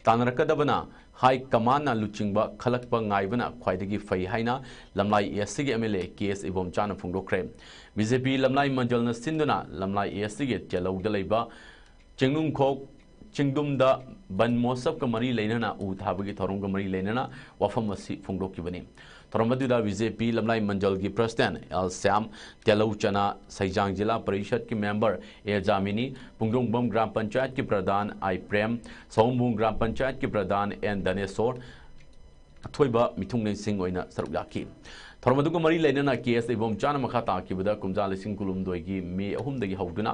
ꯇꯥꯅꯔꯛꯀꯗꯕꯅ ꯍꯥꯏ ꯀꯃꯥꯟꯅ ꯂꯨꯆꯤꯡꯕ ꯈꯜꯂꯛꯄ ꯉꯥꯏꯕꯅ ꯈ꯭ꯋꯥꯏꯗꯒꯤ ꯐꯩ ꯍꯥꯏꯅ ꯂꯝꯂꯥꯏ Eastꯀꯤ MLA ꯀꯦ ꯑꯦꯁ ꯏꯕꯣꯝꯆꯥꯅ ꯐꯣꯡꯗꯣꯛꯈ꯭ꯔꯦ꯫ ꯕꯤ ꯖꯦ ꯄꯤ ꯂꯝꯂꯥꯏ ꯃꯟꯗꯜꯅ ꯁꯤꯟꯗꯨꯅ ꯂꯝꯂꯥꯏ Eastꯀꯤ ꯇꯦꯜꯂꯧꯗ ꯂꯩꯕ ꯆꯤꯡꯅꯨꯡꯈꯣꯛ ꯆꯤꯡꯗꯨꯝꯗ ꯕꯟ ꯃꯣꯍꯣꯠꯁꯕꯀ ꯃꯔꯤ ꯂꯩꯅꯅ ꯎ ꯊꯥꯕꯒꯤ ꯊꯧꯔꯝꯒ ꯃꯔꯤ ꯂꯩꯅꯅ ꯋꯥꯐꯝ ꯑꯁꯤ ꯐꯣꯡꯗꯣꯛꯈꯤꯕꯅꯤ꯫ ꯊꯧꯔꯝ ꯑꯗꯨꯗ ꯕꯤ ꯖꯦ ꯄꯤ ꯂꯝꯂꯥꯏ ꯃꯟꯗꯜꯒꯤ President ꯑꯦꯜ ꯁ꯭ꯌꯥꯝ, ꯇꯦꯂꯧ ꯆꯅꯥ, ꯁꯩꯖꯥꯡ ꯖꯤꯂꯥ ꯄꯔꯤꯁꯠꯀꯤ member ꯑꯦ ꯖꯥꯃꯤꯅꯤ, ꯄꯨꯡꯗꯣꯡꯕꯝ ꯒ꯭ꯔꯥꯝ ꯄꯟꯆꯥꯌꯠꯀꯤ ꯄ꯭ꯔꯙꯥꯟ ꯑꯥꯏ ꯄ꯭ꯔꯦꯝ, ꯁꯑꯣꯝꯕꯨꯡ ꯒ꯭ꯔꯥꯝ ꯄꯟꯆꯥꯌꯠꯀꯤ ꯄ꯭ꯔꯙꯥꯟ ꯑꯦꯟ ꯗꯅꯦꯁꯣꯔ, ꯑꯊꯣꯏꯕ ꯃꯤꯊꯨꯡꯂꯦꯟꯁꯤꯡ ꯑꯣꯏꯅ ꯁꯔꯨꯛ ꯌꯥꯈꯤ꯫ ꯊꯧꯔꯝ ꯑꯗꯨꯒ ꯃꯔꯤ ꯂꯩꯅꯅ ꯀꯦ ꯑꯦꯁ ꯏꯕꯣꯝꯆꯥꯅ ꯃꯈꯥ ꯇꯥꯈꯤꯕꯗ ꯀꯨꯝꯖꯥ ꯂꯤꯁꯤꯡ ꯀꯨꯟꯍꯨꯝꯗꯣꯏꯒꯤ ꯃꯦ ꯑꯍꯨꯝꯗꯒꯤ ꯍꯧꯗꯨꯅ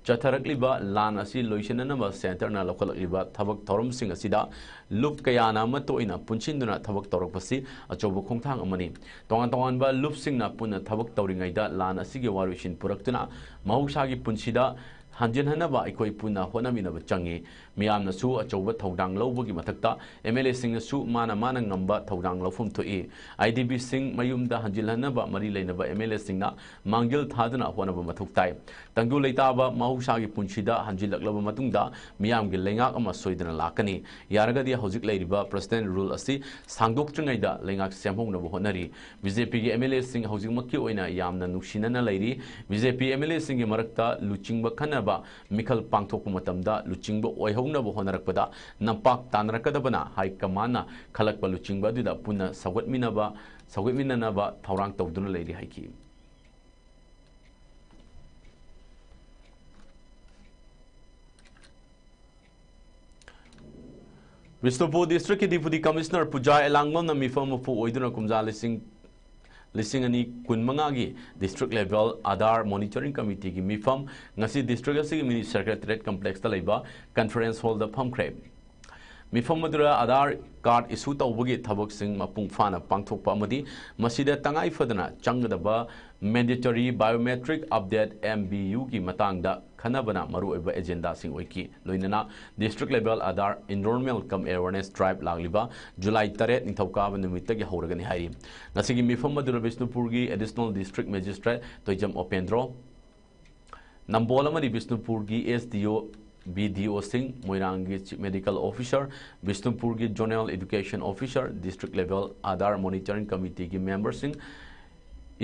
ꯆꯠꯊꯔꯛꯂꯤꯕ ꯂꯥꯟ ꯑꯁꯤ ꯂꯣꯏꯁꯤꯟꯅꯅꯕ centreꯅ ꯂꯧꯈꯠꯂꯛꯂꯤꯕ ꯊꯕꯛ ꯊꯧꯔꯝꯁꯤꯡ ꯑꯁꯤꯗ ꯂꯨꯞ ꯀꯌꯥꯅ ꯑꯃꯠꯇ ꯑꯣꯏꯅ ꯄꯨꯟꯁꯤꯟꯗꯨꯅ ꯊꯕꯛ ꯇꯧꯔꯛꯄꯁꯤ ꯑꯆꯧꯕ ꯈꯣꯡꯊꯥꯡ ꯑꯃꯅꯤ꯫ ꯇꯣꯉꯥꯟ ꯇꯣꯉꯥꯟꯕ ꯂꯨꯞꯁꯤꯡꯅ ꯄꯨꯟꯅ ꯊꯕꯛ ꯇꯧꯔꯤꯉꯩꯗ ꯂꯥꯟ ꯑꯁꯤꯒꯤ ꯋꯥꯔꯣꯏꯁꯤꯟ ꯄꯨꯔꯛꯇꯨꯅ ꯃꯍꯧꯁꯥꯒꯤ ꯄꯨꯟꯁꯤꯗ ꯍꯟꯖꯤꯟꯍꯟꯅꯕ ꯑꯩꯈꯣꯏ ꯄꯨꯟꯅ ꯍꯣꯠꯅꯃꯤꯟꯅꯕ ꯆꯪꯏ꯫ ꯃꯤꯌꯥꯝꯅꯁꯨ ꯑꯆꯧꯕ ꯊꯧꯗꯥꯡ ꯂꯧꯕꯒꯤ ꯃꯊꯛꯇ ꯑꯦꯝ ꯑꯦꯜ ꯑꯦꯁꯤꯡꯅꯁꯨ ꯃꯥꯅ ꯃꯥꯅ ꯉꯝꯕ ꯊꯧꯗꯥꯡ ꯂꯧꯐꯝ ꯊꯣꯛꯏ꯫ ꯑꯥꯏ ꯗꯤ ꯄꯤꯁꯤꯡ ꯃꯌꯨꯝꯗ ꯍꯟꯖꯤꯜꯍꯟꯅꯕ ꯃꯔꯤ ꯂꯩꯅꯕ ꯑꯦꯝ ꯑꯦꯜ ꯑꯦꯁꯤꯡꯅ ꯃꯥꯡꯖꯤꯜ ꯊꯥꯗꯨꯅ ꯍꯣꯠꯅꯕ ꯃꯊꯧ ꯇꯥꯏ꯫ ꯇꯪꯗꯨ ꯂꯩꯇꯥꯕ ꯃꯍꯧꯁꯥꯒꯤ ꯄꯨꯟꯁꯤꯗ ꯍꯟꯖꯤꯜꯂꯛꯂꯕ ꯃꯇꯨꯡꯗ ꯃꯤꯌꯥꯝꯒꯤ ꯂꯩꯉꯥꯛ ꯑꯃ ꯁꯣꯏꯗꯅ ꯂꯥꯛꯀꯅꯤ꯫ ꯌꯥꯔꯒꯗꯤ ꯍꯧꯖꯤꯛ ꯂꯩꯔꯤꯕ President Rule ꯑꯁꯤ ꯁꯥꯡꯗꯣꯛꯇ꯭ꯔꯤꯉꯩꯗ ꯂꯩꯉꯥꯛ ꯁꯦꯝꯍꯧꯅꯕ ꯍꯣꯠꯅꯔꯤ꯫ ꯕꯤ ꯖꯦ ꯄꯤꯒꯤ ꯑꯦꯝ ꯑꯦꯜ ꯑꯦꯁꯤꯡ ꯍꯧꯖꯤꯛꯃꯛꯀꯤ ꯑꯣꯏꯅ ꯌꯥꯝꯅ ꯅꯨꯡꯁꯤꯅꯅ ꯂꯩꯔꯤ꯫ B J P M L ꯑꯦꯁꯤꯡꯒꯤ ꯃꯔꯛꯇ ꯂꯨꯆꯤꯡꯕ ꯈꯟꯅꯕ ꯃꯤꯈꯜ ꯄꯥꯡꯊꯣꯛꯄ ꯃꯇꯝꯗ ꯂꯨꯆꯤꯡꯕ ꯑꯣꯏꯍꯧꯅꯕ ꯍꯣꯠꯅꯔꯛꯄꯗ ꯅꯝꯄꯥꯛ ꯇꯥꯟꯅꯔꯛꯀꯗꯕꯅ ꯍꯥꯏ ꯀꯃꯥꯟꯅ ꯈꯜꯂꯛꯄ ꯂꯨꯆꯤꯡꯕ ꯑꯗꯨꯗ ꯄꯨꯟꯅ ꯁꯧꯒꯠꯃꯤꯟꯅꯕ, ꯁꯧꯒꯠꯃꯤꯟꯅꯅꯕ ꯊꯧꯔꯥꯡ ꯇꯧꯗꯨꯅ ꯂꯩꯔꯤ ꯍꯥꯏꯈꯤ꯫ ꯕꯤꯁꯅꯨꯄꯨꯔ districtꯀꯤ Deputy Commissioner ꯄꯨꯖꯥ ꯑꯦꯂꯥꯡꯕꯝꯅ ꯃꯤꯐꯝ ꯃꯄꯨ ꯑꯣꯏꯗꯨꯅ ꯀꯨꯝꯖꯥ ꯂꯤꯁꯤꯡ, ꯂꯤꯁꯤꯡ ꯑꯅꯤ ꯀꯨꯟꯃꯉꯥꯒꯤ district level Aadhaar monitoring committeeꯒꯤ ꯃꯤꯐꯝ ꯉꯁꯤ district ꯑꯁꯤꯒꯤ mini secretariat complexꯇ ꯂꯩꯕ conference hallꯗ ꯐꯝꯈ꯭ꯔꯦ꯫ ꯃꯤꯐꯝ ꯑꯗꯨꯗ ꯑꯥꯙꯥꯔ ꯀꯥꯔꯗ ꯏꯁꯨ ꯇꯧꯕꯒꯤ ꯊꯕꯛꯁꯤꯡ ꯃꯄꯨꯡ ꯐꯥꯅ ꯄꯥꯡꯊꯣꯛꯄ ꯑꯃꯗꯤ ꯃꯁꯤꯗ ꯇꯉꯥꯏ ꯐꯗꯅ ꯆꯪꯒꯗꯕ Mandatory Biometric Update, M B U, ꯒꯤ ꯃꯇꯥꯡꯗ ꯈꯟꯅꯕꯅ ꯃꯔꯨꯑꯣꯏꯕ ꯑꯦꯖꯦꯟꯗꯥꯁꯤꯡ ꯑꯣꯏꯈꯤ꯫ ꯂꯣꯏꯅꯅ District Level Aadhaar Enrollment cum Awareness Drive ꯂꯥꯛꯂꯤꯕ ꯖꯨꯂꯥꯏ ꯇꯔꯦꯠ, ꯅꯤꯡꯊꯧꯀꯥꯕ ꯅꯨꯃꯤꯠꯇꯒꯤ ꯍꯧꯔꯒꯅꯤ ꯍꯥꯏꯔꯤ꯫ ꯉꯁꯤꯒꯤ ꯃꯤꯐꯝ ꯑꯗꯨꯗ ꯕꯤꯁꯅꯨꯄꯨꯔꯒꯤ Additional District Magistrate ꯇꯣꯏꯖꯝ ꯑꯣꯄꯦꯟꯗ꯭ꯔꯣ, ꯅꯝꯕꯣꯜ ꯑꯃꯗꯤ ꯕꯤꯁꯅꯨꯄꯨꯔꯒꯤ S D O, B D O ꯁꯤꯡ, ꯃꯣꯏꯔꯥꯡꯒꯤ Chief Medical Officer, ꯕꯤꯁꯅꯨꯄꯨꯔꯒꯤ Zonal Education Officer, District Level Aadhaar Monitoring Committee ꯒꯤ member ꯁꯤꯡ,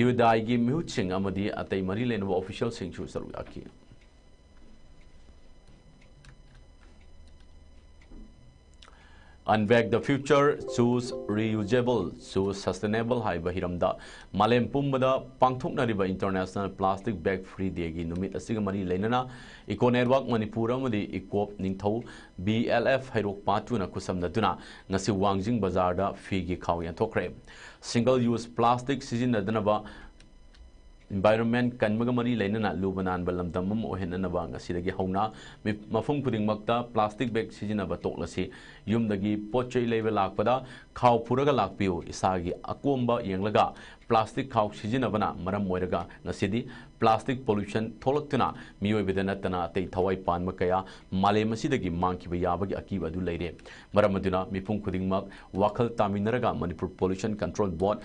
ꯏꯋꯤꯗꯥꯏꯒꯤ ꯃꯤꯍꯨꯠꯁꯤꯡ ꯑꯃꯗꯤ ꯑꯇꯩ ꯃꯔꯤ ꯂꯩꯅꯕ official ꯁꯤꯡꯁꯨ ꯁꯔꯨꯛ ꯌꯥꯈꯤ꯫ Unpack the Future, Choose Reusable, Choose Sustainable ꯍꯥꯏꯕ ꯍꯤꯔꯝꯗ ꯃꯥꯂꯦꯝ ꯄꯨꯝꯕꯗ ꯄꯥꯡꯊꯣꯛꯅꯔꯤꯕ International Plastic Bag Free Day ꯒꯤ ꯅꯨꯃꯤꯠ ꯑꯁꯤꯒ ꯃꯔꯤ ꯂꯩꯅꯅ Eco Network ꯃꯅꯤꯄꯨꯔ ꯑꯃꯗꯤ ꯏꯀꯣꯞ ꯅꯤꯡꯊꯧ, B L F ꯍꯩꯔꯣꯛ ꯄꯥꯠꯇꯨꯅ ꯈꯨꯠꯁꯝꯅꯗꯨꯅ ꯉꯁꯤ ꯋꯥꯡꯖꯤꯡ ꯕꯖꯥꯔꯗ ꯐꯤꯒꯤ ꯈꯥꯎ ꯌꯦꯟꯊꯣꯛꯈ꯭ꯔꯦ꯫ Single use plastic ꯁꯤꯖꯤꯟꯅꯗꯅꯕ, environment ꯀꯟꯕꯒ ꯃꯔꯤ ꯂꯩꯅꯅ ꯂꯨꯕ ꯅꯥꯟꯕ ꯂꯝꯗꯝ ꯑꯃ ꯑꯣꯏꯍꯟꯅꯅꯕ ꯉꯁꯤꯗꯒꯤ ꯍꯧꯅ ꯃꯤ-, ꯃꯐꯝ ꯈꯨꯗꯤꯡꯃꯛꯇ plastic bag ꯁꯤꯖꯤꯟꯅꯕ ꯇꯣꯛꯂꯁꯤ꯫ ꯌꯨꯝꯗꯒꯤ ꯄꯣꯠ ꯆꯩ ꯂꯩꯕ ꯂꯥꯛꯄꯗ ꯈꯥꯎ ꯄꯨꯔꯒ ꯂꯥꯛꯄꯤꯌꯨ꯫ ꯏꯁꯥꯒꯤ ꯑꯀꯣꯝꯕ ꯌꯦꯡꯂꯒ plastic ꯈꯥꯎ ꯁꯤꯖꯤꯟꯅꯕꯅ ꯃꯔꯝ ꯑꯣꯏꯔꯒ ꯉꯁꯤꯗꯤ plastic pollution ꯊꯣꯛꯂꯛꯇꯨꯅ ꯃꯤꯑꯣꯏꯕꯗ ꯅꯠꯇꯅ ꯑꯇꯩ ꯊꯋꯥꯏ ꯄꯥꯟꯕ ꯀꯌꯥ ꯃꯥꯂꯦꯝ ꯑꯁꯤꯗꯒꯤ ꯃꯥꯡꯈꯤꯕ ꯌꯥꯕꯒꯤ ꯑꯀꯤꯕ ꯑꯗꯨ ꯂꯩꯔꯦ꯫ ꯃꯔꯝ ꯑꯗꯨꯅ ꯃꯤꯄꯨꯝ ꯈꯨꯗꯤꯡꯃꯛ ꯋꯥꯈꯜ ꯇꯥꯃꯤꯟꯅꯔꯒ Manipur Pollution Control Board,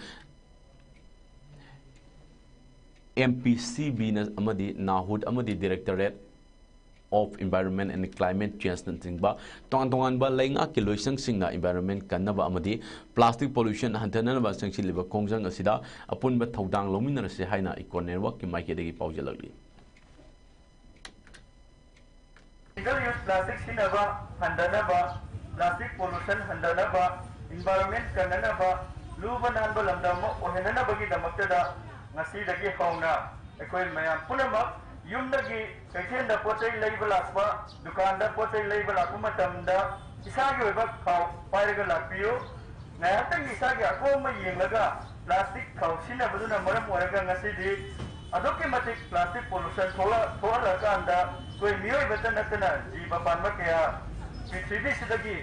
M P C B ꯅ ꯑꯃꯗꯤ NAHUD ꯑꯃꯗꯤ Directorate of Environment and Climate Change ꯅꯆꯤꯡꯕ ꯇꯣꯉꯥꯟ ꯇꯣꯉꯥꯟꯕ ꯂꯩꯉꯥꯛꯀꯤ ꯂꯣꯏꯁꯪꯁꯤꯡꯅ environment ꯀꯟꯅꯕ ꯑꯃꯗꯤ plastic pollution ꯍꯟꯊꯅꯅꯕ ꯆꯪꯁꯤꯜꯂꯤꯕ ꯈꯣꯡꯖꯪ ꯑꯁꯤꯗ ꯑꯄꯨꯟꯕ ꯊꯧꯗꯥꯡ ꯂꯧꯃꯤꯟꯅꯔꯁꯤ ꯍꯥꯏꯅ Eco Network ꯀꯤ ꯃꯥꯏꯀꯩꯗꯒꯤ ꯄꯥꯎꯖꯦꯜꯂꯛꯂꯤ꯫ Single use plastic ꯁꯤꯖꯤꯟꯅꯕ ꯍꯟꯊꯅꯕ, plastic pollution ꯍꯟꯊꯅꯕ, environment ꯀꯟꯅꯅꯕ, ꯂꯨꯕ ꯅꯥꯟꯕ ꯂꯝꯗꯝ ꯑꯃ ꯑꯣꯏꯍꯟꯅꯅꯕꯒꯤꯗꯃꯛꯇꯗ ꯉꯁꯤꯗꯒꯤ ꯍꯧꯅ ꯑꯩꯈꯣꯏ ꯃꯌꯥꯝ ꯄꯨꯝꯅꯃꯛ ꯌꯨꯝꯗꯒꯤ ꯀꯩꯊꯦꯜꯗ ꯄꯣꯠ ꯆꯩ ꯂꯩꯕ ꯂꯥꯛꯄ, ꯗꯨꯀꯥꯟꯗ ꯄꯣꯠ ꯆꯩ ꯂꯩꯕ ꯂꯥꯛꯄ ꯃꯇꯝꯗ ꯏꯁꯥꯒꯤ ꯑꯣꯏꯕ ꯈꯥꯎ ꯄꯥꯏꯔꯒ ꯂꯥꯛꯄꯤꯌꯨ꯫ ꯉꯥꯏꯍꯥꯛꯇꯪ ꯏꯁꯥꯒꯤ ꯑꯀꯣꯝꯕ ꯌꯦꯡꯂꯒ plastic ꯈꯥꯎ ꯁꯤꯖꯤꯟꯅꯕꯗꯨꯅ ꯃꯔꯝ ꯑꯣꯏꯔꯒ ꯉꯁꯤꯗꯤ ꯑꯗꯨꯛꯀꯤ ꯃꯇꯤꯛ plastic pollution ꯊꯣꯛꯂ-, ꯊꯣꯛꯍꯜꯂꯀꯥꯟꯗ ꯑꯩꯈꯣꯏ ꯃꯤꯑꯣꯏꯕꯇ ꯅꯠꯇꯅ ꯖꯤꯕ ꯄꯥꯟꯕ ꯀꯌꯥ ꯄ꯭ꯔꯤꯊꯤꯕꯤꯁꯤꯗꯒꯤ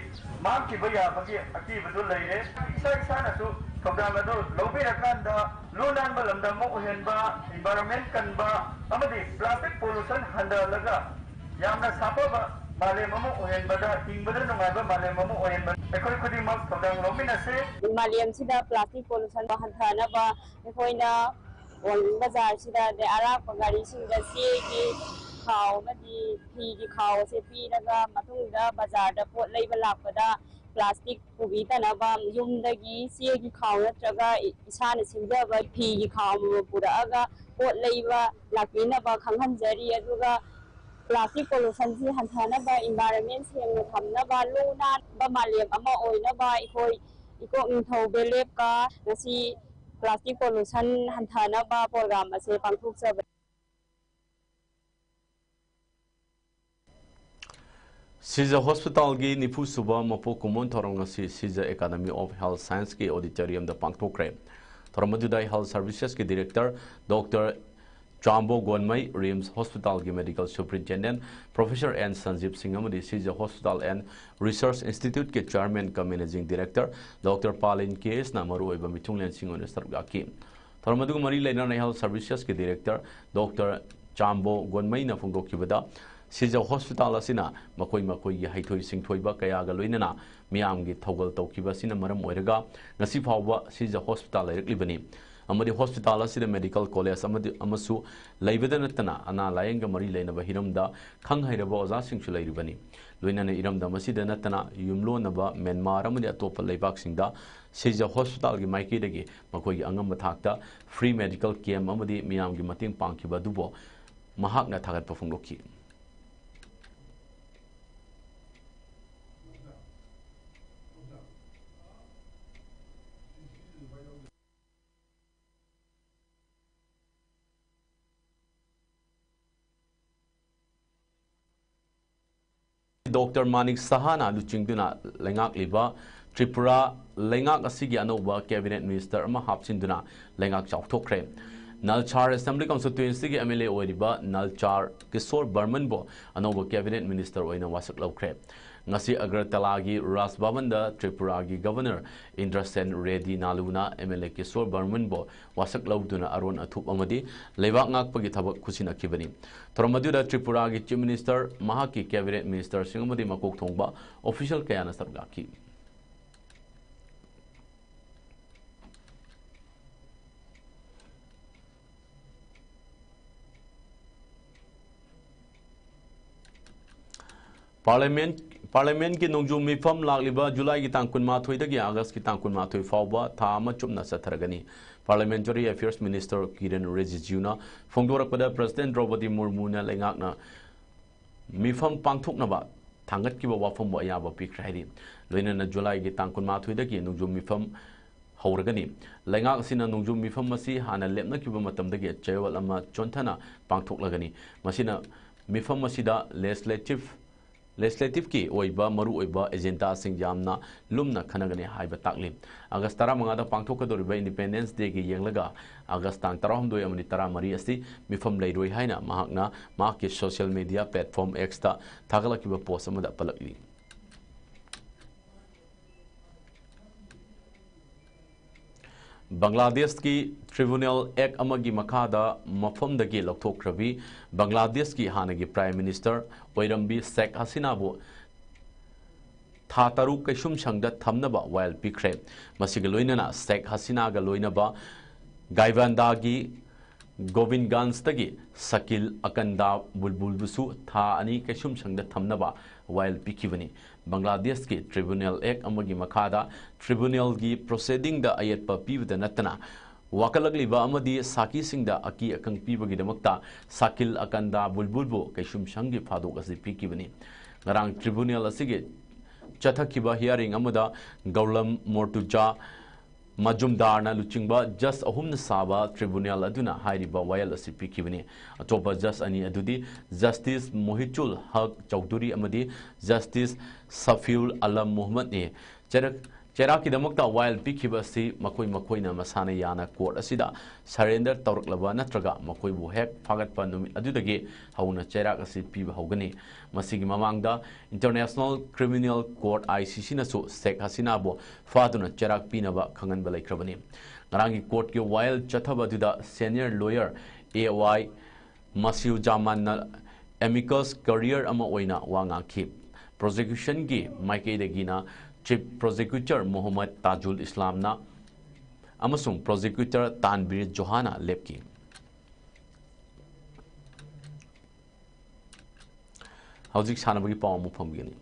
ꯃꯥꯡꯈꯤꯕ ꯌꯥꯕꯒꯤ ꯑꯀꯤꯕꯗꯨ ꯂꯩꯔꯦ꯫ ꯏꯁꯥ ꯏꯁꯥꯅꯁꯨ ꯊꯧꯗꯥꯡ ꯑꯗꯨ ꯂꯧꯕꯤꯔꯀꯥꯟꯗ ꯂꯨ ꯅꯥꯟꯕ ꯂꯝꯗꯝ ꯑꯃ ꯑꯣꯏꯍꯟꯕ, environment ꯀꯟꯕ ꯑꯃꯗꯤ plastic pollution ꯍꯟꯊꯍꯜꯂꯒ ꯌꯥꯝꯅ ꯁꯥꯐꯕ ꯃꯥꯂꯦꯝ ꯑꯃ ꯑꯣꯏꯍꯟꯕꯗ, ꯍꯤꯡꯕꯗ ꯅꯨꯡꯉꯥꯏꯕ ꯃꯥꯂꯦꯝ ꯑꯃ ꯑꯣꯏꯍꯟꯕ ꯑꯩꯈꯣꯏ ꯈꯨꯗꯤꯡꯃꯛ ꯊꯧꯗꯥꯡ ꯂꯧꯃꯤꯟꯅꯁꯤ꯫ ꯃꯥꯂꯦꯝꯁꯤꯗ plastic pollution ꯍꯟꯊꯅꯕ ꯑꯩꯈꯣꯏꯅ ꯋꯥꯡꯖꯤꯡ ꯕꯖꯥꯔꯁꯤꯗ, ꯑꯗꯩ ꯑꯔꯥꯞꯄ ꯒꯥꯔꯤꯁꯤꯡꯗ ꯆꯦꯒꯤ ꯈꯥꯎ ꯑꯃꯗꯤ ꯐꯤꯒꯤ ꯈꯥꯎ ꯑꯁꯦ ꯄꯤꯔꯒ ꯃꯇꯨꯡꯗ ꯕꯖꯥꯔꯗ ꯄꯣꯠ ꯂꯩꯕ ꯂꯥꯛꯄꯗ plastic ꯄꯨꯕꯤꯗꯅꯕ, ꯌꯨꯝꯗꯒꯤ ꯆꯦꯒꯤ ꯈꯥꯎ ꯅꯠꯇ꯭ꯔꯒ ꯏꯁꯥꯅ ꯁꯦꯝꯖꯕ ꯐꯤꯒꯤ ꯈꯥꯎ ꯑꯃꯃꯝ ꯄꯨꯔꯛꯑꯒ ꯄꯣꯠ ꯂꯩꯕ ꯂꯥꯛꯄꯤꯅꯕ ꯈꯪꯍꯟꯖꯔꯤ꯫ ꯑꯗꯨꯒ plastic pollution ꯁꯤ ꯍꯟꯊꯅꯕ, environment ꯁꯦꯡꯅ ꯊꯝꯅꯕ, ꯂꯨ ꯅꯥꯟꯕ ꯃꯥꯂꯦꯝ ꯑꯃ ꯑꯣꯏꯅꯕ ꯑꯩꯈꯣꯏ ꯏꯀꯣꯛ ꯅꯤꯡꯊꯧ ꯕꯦꯂꯦꯞꯀ ꯉꯁꯤ plastic pollution ꯍꯟꯊꯅꯕ program ꯑꯁꯦ ꯄꯥꯡꯊꯣꯛꯆꯕꯅꯤ꯫ ꯁꯤꯖ ꯍꯣꯁꯄꯤꯇꯥꯜꯒꯤ ꯅꯤꯐꯨ ꯁꯨꯕ ꯃꯄꯣꯛ ꯀꯨꯝꯑꯣꯟ ꯊꯧꯔꯝ ꯉꯁꯤ ꯁꯤꯖ Academy of Health Science ꯀꯤ auditorium ꯗ ꯄꯥꯡꯊꯣꯛꯈ꯭ꯔꯦ꯫ ꯊꯧꯔꯝ ꯑꯗꯨꯗ health services ꯀꯤ director doctor ꯆꯥꯝꯕꯣ ꯒꯣꯟꯃꯩ, ꯔꯤꯝꯁ ꯍꯣꯁꯄꯤꯇꯥꯜꯒꯤ medical superintendent professor ꯑꯦꯟ ꯁꯟꯖꯤꯞ ꯁꯤꯡ ꯑꯃꯗꯤ ꯁꯤꯖ Hospital and Research Institute ꯀꯤ chairman cum managing director doctor ꯄꯥꯂꯤꯟ ꯀꯦ ꯑꯦꯁꯅ ꯃꯔꯨꯑꯣꯏꯕ ꯃꯤꯊꯨꯡꯂꯦꯟꯁꯤꯡ ꯑꯣꯏꯅ ꯁꯔꯨꯛ ꯌꯥꯈꯤ꯫ ꯊꯧꯔꯝ ꯑꯗꯨꯒ ꯃꯔꯤ ꯂꯩꯅꯅ health services ꯀꯤ director doctor ꯆꯥꯝꯕꯣ ꯒꯣꯟꯃꯩꯅ ꯐꯣꯡꯗꯣꯛꯈꯤꯕꯗ, ꯁꯤꯖ ꯍꯣꯁꯄꯤꯇꯥꯜ ꯑꯁꯤꯅ ꯃꯈꯣꯏ ꯃꯈꯣꯏꯒꯤ ꯍꯩꯊꯣꯏ ꯁꯤꯡꯊꯣꯏꯕ ꯀꯌꯥꯒ ꯂꯣꯏꯅꯅ ꯃꯤꯌꯥꯝꯒꯤ ꯊꯧꯒꯜ ꯇꯧꯈꯤꯕ ꯑꯁꯤꯅ ꯃꯔꯝ ꯑꯣꯏꯔꯒ ꯉꯁꯤ ꯐꯥꯎꯕ ꯁꯤꯖ ꯍꯣꯁꯄꯤꯇꯥꯜ ꯂꯩꯔꯛꯂꯤꯕꯅꯤ ꯑꯃꯗꯤ ꯍꯣꯁꯄꯤꯇꯥꯜ ꯑꯁꯤꯗ medical college ꯑꯃꯗꯤ, ꯑꯃꯁꯨ ꯂꯩꯕꯗ ꯅꯠꯇꯅ ꯑꯅꯥ ꯂꯥꯌꯦꯡꯒ ꯃꯔꯤ ꯂꯩꯅꯕ ꯍꯤꯔꯝꯗ ꯈꯪ ꯍꯩꯔꯕ ꯑꯣꯖꯥꯁꯤꯡꯁꯨ ꯂꯩꯔꯤꯕꯅꯤ꯫ ꯂꯣꯏꯅꯅ ꯏꯔꯝꯗꯝ ꯑꯁꯤꯗ ꯅꯠꯇꯅ ꯌꯨꯝꯂꯣꯟꯅꯕ ꯃ꯭ꯌꯥꯟꯃꯥꯔ ꯑꯃꯗꯤ ꯑꯇꯣꯞꯄ ꯂꯩꯕꯥꯛꯁꯤꯡꯗ ꯁꯤꯖ ꯍꯣꯁꯄꯤꯇꯥꯜꯒꯤ ꯃꯥꯏꯀꯩꯗꯒꯤ ꯃꯈꯣꯏꯒꯤ ꯑꯉꯝꯕ ꯊꯥꯛꯇ free medical camp ꯑꯃꯗꯤ ꯃꯤꯌꯥꯝꯒꯤ ꯃꯇꯦꯡ ꯄꯥꯡꯈꯤꯕ ꯑꯗꯨꯕꯨ ꯃꯍꯥꯛꯅ ꯊꯥꯒꯠꯄ ꯐꯣꯡꯗꯣꯛꯈꯤ꯫ ꯗꯣꯛꯇꯔ ꯃꯥꯅꯤꯛ ꯁꯍꯥꯅ ꯂꯨꯆꯤꯡꯗꯨꯅ ꯂꯩꯉꯥꯛꯂꯤꯕ ꯇ꯭ꯔꯤꯄꯨꯔꯥ ꯂꯩꯉꯥꯛ ꯑꯁꯤꯒꯤ ꯑꯅꯧꯕ cabinet minister ꯑꯃ ꯍꯥꯞꯆꯤꯟꯗꯨꯅ ꯂꯩꯉꯥꯛ ꯆꯥꯎꯊꯣꯛꯈ꯭ꯔꯦ꯫ ꯅꯜꯆꯥꯔ Assembly Constituency ꯒꯤ M L A ꯑꯣꯏꯔꯤꯕ ꯅꯜꯆꯥꯔ ꯀꯤꯁꯣꯔ ꯕꯔꯃꯟꯕꯨ ꯑꯅꯧꯕ cabinet minister ꯑꯣꯏꯅ ꯋꯥꯁꯛ ꯂꯧꯈ꯭ꯔꯦ꯫ ꯉꯁꯤ ꯑꯒꯔꯇꯂꯥꯒꯤ ꯔꯥꯖ ꯚꯕꯟꯗ ꯇ꯭ꯔꯤꯄꯨꯔꯥꯒꯤ ꯒꯚꯔꯅꯔ ꯏꯟꯗ꯭ꯔꯁꯦꯟ ꯔꯦꯗꯤ ꯅꯥꯂꯨꯅ ꯑꯦꯝ ꯑꯦꯜ ꯑꯦ ꯀꯤꯁꯣꯔ ꯕꯔꯃꯟꯕꯨ ꯋꯥꯁꯛ ꯂꯧꯗꯨꯅ ꯑꯔꯣꯟ ꯑꯊꯨꯞ ꯑꯃꯗꯤ ꯂꯩꯕꯥꯛ ꯉꯥꯛꯄꯒꯤ ꯊꯕꯛ ꯈꯨꯠꯁꯤꯟꯅꯈꯤꯕꯅꯤ꯫ ꯊꯧꯔꯝ ꯑꯗꯨꯗ ꯇ꯭ꯔꯤꯄꯨꯔꯥꯒꯤ ꯆꯤꯐ ꯃꯤꯅꯤꯁꯇꯔ, ꯃꯍꯥꯛꯀꯤ ꯀꯦꯕꯤꯅꯦꯠ ꯃꯤꯅꯤꯁꯇꯔꯁꯤꯡ ꯑꯃꯗꯤ ꯃꯀꯣꯛ ꯊꯣꯡꯕ ꯑꯣꯐꯤꯁꯤꯌꯦꯜ ꯀꯌꯥꯅ ꯁꯔꯨꯛ ꯌꯥꯈꯤ꯫ ꯄꯥꯔꯂꯤꯌꯥꯃꯦꯟ-, ꯄꯥꯔꯂꯤꯌꯥꯃꯦꯟꯠꯀꯤ ꯅꯣꯡꯖꯨ ꯃꯤꯐꯝ ꯂꯥꯛꯂꯤꯕ ꯖꯨꯂꯥꯏꯒꯤ ꯇꯥꯡ ꯀꯨꯟꯃꯥꯊꯣꯏꯗꯒꯤ ꯑꯥꯒꯁꯀꯤ ꯇꯥꯡ ꯀꯨꯟꯃꯥꯊꯣꯏ ꯐꯥꯎꯕ ꯊꯥ ꯑꯃ ꯆꯨꯞꯅ ꯆꯠꯊꯔꯒꯅꯤ꯫ ꯄꯥꯔꯂꯤꯌꯥꯃꯦꯟꯇꯔꯤ ꯑꯦꯐꯤꯌꯔꯁ ꯃꯤꯅꯤꯁꯇꯔ ꯀꯤꯔꯟ ꯔꯤꯖꯤꯖꯨꯅ ꯐꯣꯡꯗꯣꯔꯛꯄꯗ, ꯄ꯭ꯔꯁꯤꯗꯦꯟ ꯗ꯭ꯔꯧꯄꯗꯤ ꯃꯨꯔꯃꯨꯅ ꯂꯩꯉꯥꯛꯅ ꯃꯤꯐꯝ ꯄꯥꯡꯊꯣꯛꯅꯕ ꯊꯥꯡꯒꯠꯈꯤꯕ ꯋꯥꯐꯝꯕꯨ ꯑꯌꯥꯕ ꯄꯤꯈ꯭ꯔꯦ ꯍꯥꯏꯔꯤ꯫ ꯂꯣꯏꯅꯅ ꯖꯨꯂꯥꯏꯒꯤ ꯇꯥꯡ ꯀꯨꯟꯃꯥꯊꯣꯏꯗꯒꯤ ꯅꯣꯡꯖꯨ ꯃꯤꯐꯝ ꯍꯧꯔꯒꯅꯤ꯫ ꯂꯩꯉꯥꯛ ꯑꯁꯤꯅ ꯅꯣꯡꯖꯨ ꯃꯤꯐꯝ ꯑꯁꯤ ꯍꯥꯟꯅ ꯂꯦꯞꯅꯈꯤꯕ ꯃꯇꯝꯗꯒꯤ ꯆꯌꯣꯜ ꯑꯃ ꯆꯣꯟꯊꯅ ꯄꯥꯡꯊꯣꯛꯂꯒꯅꯤ꯫ ꯃꯁꯤꯅ ꯃꯤꯐꯝ ꯑꯁꯤꯗ ꯂꯦꯖꯤꯁꯂꯦꯇꯤꯚ, ꯂꯦꯖꯤꯁꯂꯦꯇꯤꯚꯀꯤ ꯑꯣꯏꯕ ꯃꯔꯨꯑꯣꯏꯕ ꯑꯦꯖꯦꯟꯗꯥꯁꯤꯡ ꯌꯥꯝꯅ ꯂꯨꯝꯅ ꯈꯟꯅꯒꯅꯤ ꯍꯥꯏꯕ ꯇꯥꯛꯂꯤ꯫ ꯑꯥꯒꯁ ꯇꯔꯥꯃꯉꯥꯗ ꯄꯥꯡꯊꯣꯛꯀꯗꯧꯔꯤꯕ ꯏꯟꯗꯤꯄꯦꯟꯗꯦꯟꯁ ꯗꯦꯒꯤ ꯌꯦꯡꯂꯒ ꯑꯥꯒꯁ ꯇꯥꯡ ꯇꯔꯥꯍꯨꯝꯗꯣꯏ ꯑꯃꯗꯤ ꯇꯔꯥꯃꯔꯤ ꯑꯁꯤ ꯃꯤꯐꯝ ꯂꯩꯔꯣꯏ ꯍꯥꯏꯅ ꯃꯍꯥꯛꯅ ꯃꯍꯥꯛꯀꯤ ꯁꯣꯁꯤꯌꯦꯜ ꯃꯤꯗꯤꯌꯥ ꯄ꯭ꯂꯦꯠꯐꯣꯔꯝ ꯑꯦꯛꯁꯇ ꯊꯥꯒꯠꯂꯛꯈꯤꯕ ꯄꯣꯁ ꯑꯃꯗ ꯄꯜꯂꯛꯂꯤ꯫ ꯕꯪꯒ꯭ꯂꯥꯗꯦꯁꯀꯤ ꯇ꯭ꯔꯤꯕꯨꯅꯦꯜ ꯑꯦꯛ ꯑꯃꯒꯤ ꯃꯈꯥꯗ ꯃꯐꯝꯗꯒꯤ ꯂꯧꯊꯣꯛꯈ꯭ꯔꯕꯤ ꯕꯪꯒ꯭ꯂꯥꯗꯦꯁꯀꯤ ꯍꯥꯟꯅꯒꯤ ꯄ꯭ꯔꯥꯏꯝ ꯃꯤꯅꯤꯁꯇꯔ ꯑꯣꯏꯔꯝꯕꯤ ꯁꯦꯈ ꯍꯁꯤꯅꯥꯕꯨ ꯊꯥ ꯇꯔꯨꯛ ꯀꯩꯁꯨꯝꯁꯪꯗ ꯊꯝꯅꯕ ꯋꯥꯌꯦꯜ ꯄꯤꯈ꯭ꯔꯦ꯫ ꯃꯁꯤꯒ ꯂꯣꯏꯅꯅ ꯁꯦꯈ ꯍꯁꯤꯅꯥꯒ ꯂꯣꯏꯅꯕ ꯒꯥꯏꯕꯥꯟꯗꯥꯒꯤ ꯒꯣꯕꯤꯟꯒꯟꯖꯇꯒꯤ ꯁꯀꯤꯜ ꯑꯀꯟꯗꯥ ꯕꯨꯜꯕꯨꯜꯕꯨꯁꯨ ꯊꯥ ꯑꯅꯤ ꯀꯩꯁꯨꯝꯁꯪꯗ ꯊꯝꯅꯕ ꯋꯥꯌꯦꯜ ꯄꯤꯈꯤꯕꯅꯤ꯫ ꯕꯪꯒ꯭ꯂꯥꯗꯦꯁꯀꯤ ꯇ꯭ꯔꯤꯕꯨꯅꯦꯜ ꯑꯦꯛ ꯑꯃꯒꯤ ꯃꯈꯥꯗ ꯇ꯭ꯔꯤꯕꯨꯅꯦꯜꯒꯤ ꯄ꯭ꯔꯣꯁꯦꯗꯤꯡꯗ ꯑꯌꯦꯠꯄ ꯄꯤꯕꯗ ꯅꯠꯇꯅ ꯋꯥꯀꯠꯂꯛꯂꯤꯕ ꯑꯃꯗꯤ ꯁꯥꯈꯤꯁꯤꯡꯗ ꯑꯀꯤ ꯑꯈꯪ ꯄꯤꯕꯒꯤꯗꯃꯛꯇ ꯁꯀꯤꯜ ꯑꯀꯟꯗꯥ ꯕꯨꯜꯕꯨꯜꯕꯨ ꯀꯩꯁꯨꯝꯁꯪꯒꯤ ꯐꯥꯗꯣꯛ ꯑꯁꯤ ꯄꯤꯈꯤꯕꯅꯤ꯫ ꯉꯔꯥꯡ ꯇ꯭ꯔꯤꯕꯨꯅꯦꯜ ꯑꯁꯤꯒꯤ ꯆꯠꯊꯈꯤꯕ ꯍꯤꯌꯥꯔꯤꯡ ꯑꯃꯗ ꯒꯧꯂꯝ ꯃꯣꯔꯇꯨꯖꯥ ꯃꯖꯨꯝꯗꯥꯔꯅ ꯂꯨꯆꯤꯡꯕ ꯖꯁ ꯑꯍꯨꯝꯅ ꯁꯥꯕ ꯇ꯭ꯔꯤꯕꯨꯅꯦꯜ ꯑꯗꯨꯅ ꯍꯥꯏꯔꯤꯕ ꯋꯥꯌꯦꯜ ꯑꯁꯤ ꯄꯤꯈꯤꯕꯅꯤ꯫ ꯑꯇꯣꯞꯄ ꯖꯁ ꯑꯅꯤ ꯑꯗꯨꯗꯤ ꯖꯁꯇꯤꯁ ꯃꯣꯍꯤꯆꯨꯜ ꯍꯛ ꯆꯧꯙꯨꯔꯤ ꯑꯃꯗꯤ ꯖꯁꯇꯤꯁ ꯁꯐꯤꯎꯜ ꯑꯂꯝ ꯃꯨꯍꯝꯃꯗꯅꯤ꯫ ꯆꯔꯛ-, ꯆꯩꯔꯥꯛꯀꯤꯗꯃꯛꯇ ꯋꯥꯌꯦꯜ ꯄꯤꯈꯤꯕ ꯑꯁꯤ ꯃꯈꯣꯏ ꯃꯈꯣꯏꯅ ꯃꯁꯥꯅ ꯌꯥꯅ ꯀꯣꯔꯠ ꯑꯁꯤꯗ ꯁꯔꯦꯟꯗꯔ ꯇꯧꯔꯛꯂꯕ ꯅꯠꯇ꯭ꯔꯒ ꯃꯈꯣꯏꯕꯨ ꯍꯦꯛ ꯐꯥꯒꯠꯄ ꯅꯨꯃꯤꯠ ꯑꯗꯨꯗꯒꯤ ꯍꯧꯅ ꯆꯩꯔꯥꯛ ꯑꯁꯤ ꯄꯤꯕ ꯍꯧꯒꯅꯤ꯫ ꯃꯁꯤꯒꯤ ꯃꯃꯥꯡꯗ international criminal court, I C ꯁꯤꯅꯁꯨ ꯁꯦꯈ ꯍꯁꯤꯅꯥꯕꯨ ꯐꯥꯗꯨꯅ ꯆꯩꯔꯥꯛ ꯄꯤꯅꯕ ꯈꯪꯍꯟꯕ ꯂꯩꯈ꯭ꯔꯕꯅꯤ꯫ ꯉꯔꯥꯡꯒꯤ ꯀꯣꯔꯠꯀꯤ ꯋꯥꯌꯦꯜ ꯆꯠꯊꯕ ꯑꯗꯨꯗ ꯁꯦꯅꯤꯌꯔ ꯂꯣꯌꯔ ꯑꯦ ꯋꯥꯏ ꯃꯁꯤꯌꯨ ꯖꯥꯃꯥꯟꯅ ꯑꯦꯃꯤꯀꯁ ꯀꯔꯤꯌꯔ ꯑꯃ ꯑꯣꯏꯅ ꯋꯥ ꯉꯥꯡꯈꯤ꯫ ꯄ꯭ꯔꯣꯁꯤꯀ꯭ꯌꯨꯁꯟꯒꯤ ꯃꯥꯏꯀꯩꯗꯒꯤꯅ ꯆꯤꯐ ꯄ꯭ꯔꯣꯁꯤꯀ꯭ꯌꯨꯇꯔ ꯃꯣꯍꯝꯃꯗ ꯇꯥꯖꯨꯜ ꯏꯁꯂꯥꯝꯅ ꯑꯃꯁꯨꯡ ꯄ꯭ꯔꯣꯁꯤꯀ꯭ꯌꯨꯇꯔ ꯇꯥꯟꯕꯤꯔ ꯖꯣꯍꯥꯅ ꯂꯦꯞꯈꯤ꯫ ꯍꯧꯖꯤꯛ ꯁꯥꯟꯅꯕꯒꯤ ꯄꯥꯎ ꯑꯃꯨꯛ ꯐꯪꯕꯤꯒꯅꯤ꯫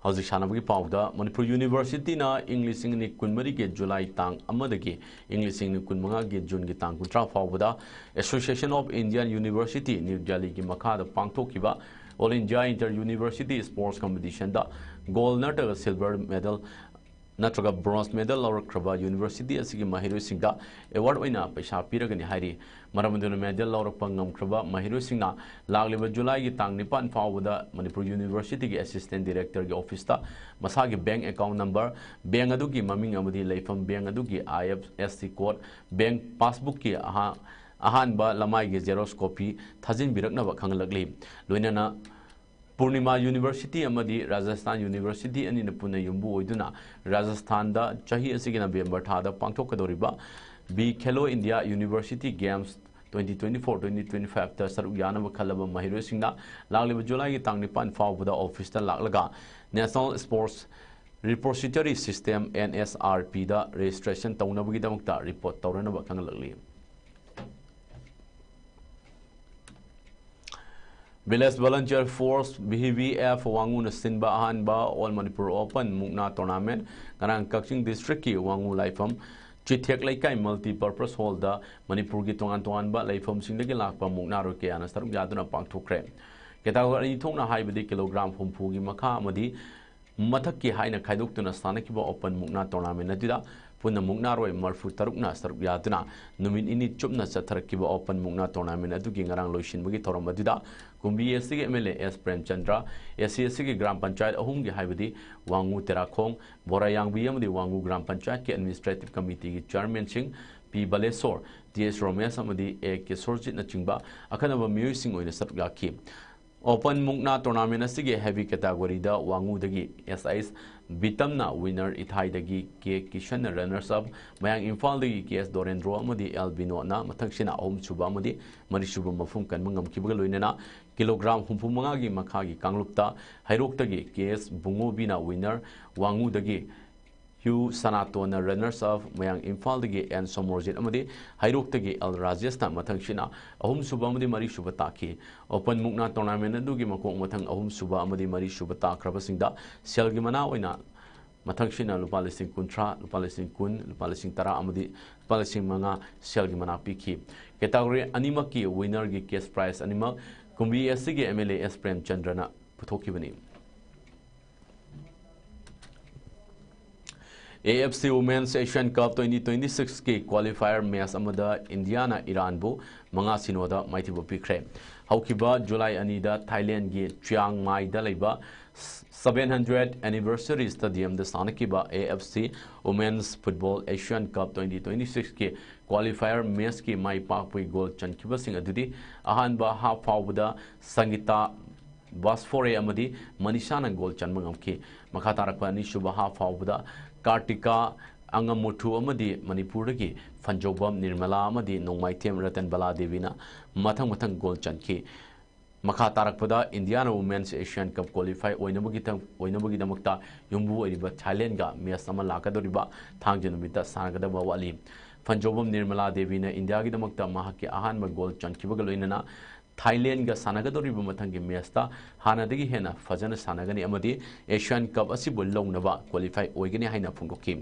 ꯍꯧꯖꯤꯛ ꯁꯥꯟꯅꯕꯒꯤ ꯄꯥꯎꯗ, ꯃꯅꯤꯄꯨꯔ ꯌꯨꯅꯤꯚꯔꯁꯤꯇꯤꯅ ꯏꯪ ꯂꯤꯁꯤꯡ ꯑꯅꯤ ꯀꯨꯟꯃꯔꯤꯒꯤ ꯖꯨꯂꯥꯏ ꯇꯥꯡ ꯑꯃꯗꯒꯤ ꯏꯪ ꯂꯤꯁꯤꯡ ꯑꯅꯤ ꯀꯨꯟꯃꯉꯥꯒꯤ ꯖꯨꯟꯒꯤ ꯇꯥꯡ ꯀꯨꯟꯊ꯭ꯔꯥ ꯐꯥꯎꯕꯗ Association of Indian University, new ꯗꯦꯜꯂꯤꯒꯤ ꯃꯈꯥꯗ ꯄꯥꯡꯊꯣꯛꯈꯤꯕ All India Inter University Sports Competitionꯗ gold ꯅꯠꯇ꯭ꯔꯒ silver medal ꯅꯠꯇ꯭ꯔꯒ bronze medal ꯂꯧꯔꯛꯈ꯭ꯔꯕ ꯌꯨꯅꯤꯚꯔꯁꯤꯇꯤ ꯑꯁꯤꯒꯤ ꯃꯍꯩꯔꯣꯏꯁꯤꯡꯗ award ꯑꯣꯏꯅ ꯄꯩꯁꯥ ꯄꯤꯔꯒꯅꯤ ꯍꯥꯏꯔꯤ꯫ ꯃꯔꯝ ꯑꯗꯨꯅ medal ꯂꯧꯔꯛꯄ ꯉꯝꯈ꯭ꯔꯕ ꯃꯍꯩꯔꯣꯏꯁꯤꯡꯅ ꯂꯥꯛꯂꯤꯕ ꯖꯨꯂꯥꯏꯒꯤ ꯇꯥꯡ ꯅꯤꯄꯥꯟ ꯐꯥꯎꯕꯗ ꯃꯅꯤꯄꯨꯔ ꯌꯨꯅꯤꯚꯔꯁꯤꯇꯤꯒꯤ assistant directorꯒꯤ officeꯇ ꯃꯁꯥꯒꯤ bank account number, bank ꯑꯗꯨꯒꯤ ꯃꯃꯤꯡ ꯑꯃꯗꯤ ꯂꯩꯐꯝ, bank ꯑꯗꯨꯒꯤ I F S C code, bank passbookꯀꯤ ꯑꯍꯥ-, ꯑꯍꯥꯟꯕ ꯂꯃꯥꯏꯒꯤ xerox copy ꯊꯥꯖꯤꯟꯕꯤꯔꯛꯅꯕ ꯈꯪꯍꯜꯂꯛꯂꯤ꯫ ꯂꯣꯏꯅꯅ ꯄꯨꯔꯅꯤꯃꯥ ꯌꯨꯅꯤꯚꯔꯁꯤꯇꯤ ꯑꯃꯗꯤ ꯔꯥꯖꯁꯊꯥꯟ ꯌꯨꯅꯤꯚꯔꯁꯤꯇꯤ ꯑꯅꯤꯅ ꯄꯨꯟꯅ ꯌꯨꯝꯕꯨ ꯑꯣꯏꯗꯨꯅ ꯔꯥꯖꯁꯊꯥꯟꯗ ꯆꯍꯤ ꯑꯁꯤꯒꯤ ꯅꯕꯦꯝꯕꯔ ꯊꯥꯗ ꯄꯥꯡꯊꯣꯛꯀꯗꯧꯔꯤꯕ ꯕꯤ Khelo India university games twenty twenty-four twenty twenty-fiveꯇ ꯁꯔꯨꯛ ꯌꯥꯅꯕ ꯈꯜꯂꯕ ꯃꯍꯩꯔꯣꯏꯁꯤꯡꯅ ꯂꯥꯛꯂꯤꯕ ꯖꯨꯂꯥꯏꯒꯤ ꯇꯥꯡ ꯅꯤꯄꯥꯟ ꯐꯥꯎꯕꯗ officeꯇ ꯂꯥꯛꯂꯒ National Sports Repository System, N S R Pꯗ registration ꯇꯧꯅꯕꯒꯤꯗꯃꯛꯇ report ꯇꯧꯔꯅꯕ ꯈꯪꯍꯜꯂꯛꯂꯤ꯫ Village Volunteer Force, V V F, ꯋꯥꯉꯨꯅ ꯁꯤꯟꯕ ꯑꯍꯥꯟꯕ All Manipur Open ꯃꯨꯛꯅꯥ tournament ꯉꯔꯥꯡ ꯀꯛꯆꯤꯡ districtꯀꯤ ꯋꯥꯉꯨ ꯂꯥꯏꯐꯝ ꯆꯤꯊꯦꯛ ꯂꯩꯀꯥꯏ multipurpose hallꯗ ꯃꯅꯤꯄꯨꯔꯒꯤ ꯇꯣꯉꯥꯟ ꯇꯣꯉꯥꯟꯕ ꯂꯩꯐꯝꯁꯤꯡꯗꯒꯤ ꯂꯥꯛꯄ ꯃꯨꯛꯅꯥꯔꯣꯏ ꯀꯌꯥꯅ ꯁꯔꯨꯛ ꯌꯥꯗꯨꯅ ꯄꯥꯡꯊꯣꯛꯈ꯭ꯔꯦ꯫ Category ꯑꯅꯤ ꯊꯣꯛꯅ, ꯍꯥꯏꯕꯗꯤ kilogram ꯍꯨꯝꯐꯨꯒꯤ ꯃꯈꯥ ꯑꯃꯗꯤ ꯃꯊꯛꯀꯤ ꯍꯥꯏꯅ ꯈꯥꯏꯗꯣꯛꯇꯨꯅ ꯁꯥꯟꯅꯈꯤꯕ ꯑꯣꯄꯟ ꯃꯨꯛꯅꯥ ꯇꯣꯔꯅꯥꯃꯦꯟ ꯑꯗꯨꯗ ꯄꯨꯟꯅ ꯃꯨꯛꯅꯥꯔꯣꯏ ꯃꯔꯤꯐꯨ ꯇꯔꯨꯛꯅ ꯁꯔꯨꯛ ꯌꯥꯗꯨꯅ ꯅꯨꯃꯤꯠ ꯅꯤꯅꯤ ꯆꯨꯞꯅ ꯆꯠꯊꯔꯛꯈꯤꯕ ꯑꯣꯄꯟ ꯃꯨꯛꯅꯥ ꯇꯣꯔꯅꯥꯃꯦꯟ ꯑꯗꯨꯒꯤ ꯉꯔꯥꯡ ꯂꯣꯏꯁꯤꯟꯕꯒꯤ ꯊꯧꯔꯝ ꯑꯗꯨꯗ ꯀꯨꯝꯕꯤ ꯑꯦꯁ ꯁꯤꯒꯤ M L A S Premchandra, S C S ꯁꯤꯒꯤ ꯒ꯭ꯔꯥꯝ ꯄꯟꯆꯥꯌꯠ ꯑꯍꯨꯝꯒꯤ ꯍꯥꯏꯕꯗꯤ ꯋꯥꯉꯨ, ꯇꯦꯔꯥꯈꯣꯡ, ꯕꯣꯔꯥꯌꯥꯡꯕꯤ ꯑꯃꯗꯤ ꯋꯥꯉꯨ ꯒ꯭ꯔꯥꯝ ꯄꯟꯆꯥꯌꯠꯀꯤ ꯑꯦꯗꯃꯤꯅꯤꯁꯇ꯭ꯔꯦꯇꯤꯚ ꯀꯃꯤꯇꯤꯒꯤ ꯆꯤꯌꯔꯃꯦꯟꯁꯤꯡ ꯄꯤ ꯕꯂꯦꯁꯣꯔ, ꯇꯤ ꯑꯦꯁ ꯔꯣꯃꯦꯁ ꯑꯃꯗꯤ ꯑꯦ ꯀꯦꯁꯣꯔꯖꯤꯠꯅꯆꯤꯡꯕ ꯑꯈꯟꯅꯕ ꯃꯤꯑꯣꯏꯁꯤꯡ ꯑꯣꯏꯅ ꯁꯔꯨꯛ ꯌꯥꯈꯤ꯫ ꯑꯣꯄꯟ ꯃꯨꯛꯅꯥ ꯇꯣꯔꯅꯥꯃꯦꯟ ꯑꯁꯤꯒꯤ ꯍꯦꯚꯤ ꯀꯦꯇꯥꯒꯣꯔꯤꯗ ꯋꯥꯉꯨꯗꯒꯤ ꯑꯦꯁ ꯑꯩꯁ ꯕꯤꯇꯝꯅ ꯋꯤꯟꯅꯔ, ꯏꯊꯥꯏꯗꯒꯤ ꯀꯦ ꯀꯤꯁꯟꯅ ꯔꯟꯅꯔꯁ ꯑꯞ, ꯃꯌꯥꯡ ꯏꯝꯐꯥꯜꯗꯒꯤ ꯀꯦ ꯑꯦꯁ ꯗꯣꯔꯦꯟꯗ꯭ꯔꯣ ꯑꯃꯗꯤ ꯑꯦꯜ ꯕꯤꯅꯣꯗꯅ ꯃꯊꯪꯁꯤꯅ ꯑꯍꯨꯝꯁꯨꯕ ꯑꯃꯗꯤ ꯃꯔꯤꯁꯨꯕ ꯃꯐꯝ ꯀꯟꯕ ꯉꯝꯈꯤꯕꯒ ꯂꯣꯏꯅꯅ ꯀꯤꯂꯣꯒ꯭ꯔꯥꯝ ꯍꯨꯝꯐꯨ ꯃꯉꯥꯒꯤ ꯃꯈꯥꯒꯤ ꯀꯥꯡꯂꯨꯞꯇ ꯍꯩꯔꯣꯛꯇꯒꯤ ꯀꯦ ꯑꯦꯁ ꯕꯨꯡꯉꯣꯕꯤꯅ ꯋꯤꯟꯅꯔ, ꯋꯥꯉꯨꯗꯒꯤ ꯍ꯭ꯌꯨ ꯁꯅꯥꯇꯣꯟꯅ ꯔꯟꯅꯔꯁ ꯑꯞ, ꯃꯌꯥꯡ ꯏꯝꯐꯥꯜꯗꯒꯤ ꯑꯦꯟ ꯁꯣꯃꯣꯔꯖꯤꯠ ꯑꯃꯗꯤ ꯍꯩꯔꯣꯛꯇꯒꯤ ꯑꯦꯜ ꯔꯥꯖꯦꯁꯅ ꯃꯊꯪꯁꯤꯅ ꯑꯍꯨꯝꯁꯨꯕ ꯑꯃꯗꯤ ꯃꯔꯤꯁꯨꯕ ꯇꯥꯈꯤ꯫ ꯑꯣꯄꯟ ꯃꯨꯛꯅꯥ ꯇꯣꯔꯅꯥꯃꯦꯟ ꯑꯗꯨꯒꯤ ꯃꯀꯣꯛ ꯃꯊꯪ ꯑꯍꯨꯝꯁꯨꯕ ꯑꯃꯗꯤ ꯃꯔꯤꯁꯨꯕ ꯇꯥꯈ꯭ꯔꯕꯁꯤꯡꯗ ꯁꯦꯜꯒꯤ ꯃꯅꯥ ꯑꯣꯏꯅ ꯃꯊꯪꯁꯤꯅ ꯂꯨꯄꯥ ꯂꯤꯁꯤꯡ ꯀꯨꯟꯊ꯭ꯔꯥ, ꯂꯨꯄꯥ ꯂꯤꯁꯤꯡ ꯀꯨꯟ, ꯂꯨꯄꯥ ꯂꯤꯁꯤꯡ ꯇꯔꯥ ꯑꯃꯗꯤ ꯂꯨꯄꯥ ꯂꯤꯁꯤꯡ ꯃꯉꯥ ꯁꯦꯜꯒꯤ ꯃꯅꯥ ꯄꯤꯈꯤ꯫ ꯀꯦꯇꯥꯒꯣꯔꯤ ꯑꯅꯤꯃꯛꯀꯤ ꯋꯤꯟꯅꯔꯒꯤ ꯀꯦꯁ ꯄ꯭ꯔꯥꯏꯖ ꯑꯅꯤꯃꯛ ꯀꯨꯝꯕꯤ ꯑꯦꯁ ꯁꯤꯒꯤ ꯑꯦꯝ ꯑꯦꯜ ꯑꯦ ꯑꯦꯁ ꯄ꯭ꯔꯦꯝꯆꯟꯗ꯭ꯔꯅ ꯄꯨꯊꯣꯛꯈꯤꯕꯅꯤ꯫ A F C Women's Asian Cup twenty twenty-six ꯀꯤ qualifier match ꯑꯃꯗ ꯏꯟꯗꯤꯌꯥꯅ ꯏꯔꯥꯟꯕꯨ ꯃꯉꯥ ꯁꯤꯅꯣꯗ ꯃꯥꯏꯊꯤꯕ ꯄꯤꯈ꯭ꯔꯦ꯫ ꯍꯧꯈꯤꯕ ꯖꯨꯂꯥꯏ ꯑꯅꯤꯗ ꯊꯥꯏꯂꯦꯟꯒꯤ ꯆꯤꯌꯥꯡ ꯃꯥꯏꯗ ꯂꯩꯕ seven hundred anniversary stadiumꯗ ꯁꯥꯟꯅꯈꯤꯕ A F C Women's Football Asian Cup twenty twenty-six ꯀꯤ qualifier matchꯀꯤ ꯃꯥꯏ ꯄꯥꯛꯄꯒꯤ ꯒꯣꯜ ꯆꯟꯈꯤꯕꯁꯤꯡ ꯑꯗꯨꯗꯤ ꯑꯍꯥꯟꯕ half ꯐꯥꯎꯕꯗ ꯁꯪꯒꯤꯇꯥ ꯕꯥꯁꯐꯣꯔꯦ ꯑꯃꯗꯤ ꯃꯅꯤꯁꯥꯅ ꯒꯣꯜ ꯆꯟꯕ ꯉꯝꯈꯤ꯫ ꯃꯈꯥ ꯇꯥꯔꯛꯄ ꯑꯅꯤꯁꯨꯕ half ꯐꯥꯎꯕꯗ ꯀꯥꯔꯇꯤꯀꯥ ꯑꯉꯥꯃꯨꯊꯨ ꯑꯃꯗꯤ ꯃꯅꯤꯄꯨꯔꯗꯒꯤ ꯐꯟꯖꯧꯕꯝ ꯅꯤꯔꯃꯂꯥ ꯑꯃꯗꯤ ꯅꯣꯡꯃꯥꯏꯊꯦꯝ ꯔꯇꯟꯕꯂꯥ ꯗꯦꯕꯤꯅ ꯃꯊꯪ ꯃꯊꯪ ꯒꯣꯜ ꯆꯟꯈꯤ꯫ ꯃꯈꯥ ꯇꯥꯔꯛꯄꯗ ꯏꯟꯗꯤꯌꯥꯅ Women's Asian Cup qualify ꯑꯣꯏꯅꯕꯒꯤꯗ-, ꯑꯣꯏꯅꯕꯒꯤꯗꯃꯛꯇ ꯌꯨꯝꯕꯨ ꯑꯣꯏꯔꯤꯕ ꯊꯥꯏꯂꯦꯟꯒ match ꯑꯃ ꯂꯥꯛꯀꯗꯧꯔꯤꯕ ꯊꯥꯡꯖ ꯅꯨꯃꯤꯠꯇ ꯁꯥꯟꯅꯒꯗꯕ ꯋꯥꯠꯂꯤ꯫ ꯐꯟꯖꯧꯕꯝ ꯅꯤꯔꯃꯂꯥ ꯗꯦꯕꯤꯅ ꯏꯟꯗꯤꯌꯥꯒꯤꯗꯃꯛꯇ ꯃꯍꯥꯛꯀꯤ ꯑꯍꯥꯟꯕ ꯒꯣꯜ ꯆꯟꯈꯤꯕꯒ ꯂꯣꯏꯅꯅ ꯊꯥꯏꯂꯦꯟꯒ ꯁꯥꯟꯅꯒꯗꯧꯔꯤꯕ ꯃꯊꯪꯒꯤ matchꯇ ꯍꯥꯟꯅꯗꯒꯤ ꯍꯦꯟꯅ ꯐꯖꯅ ꯁꯥꯟꯅꯒꯅꯤ ꯑꯃꯗꯤ Asian Cup ꯑꯁꯤꯕꯨ ꯂꯧꯅꯕ qualify ꯑꯣꯏꯒꯅꯤ ꯍꯥꯏꯅ ꯐꯣꯡꯗꯣꯛꯈꯤ꯫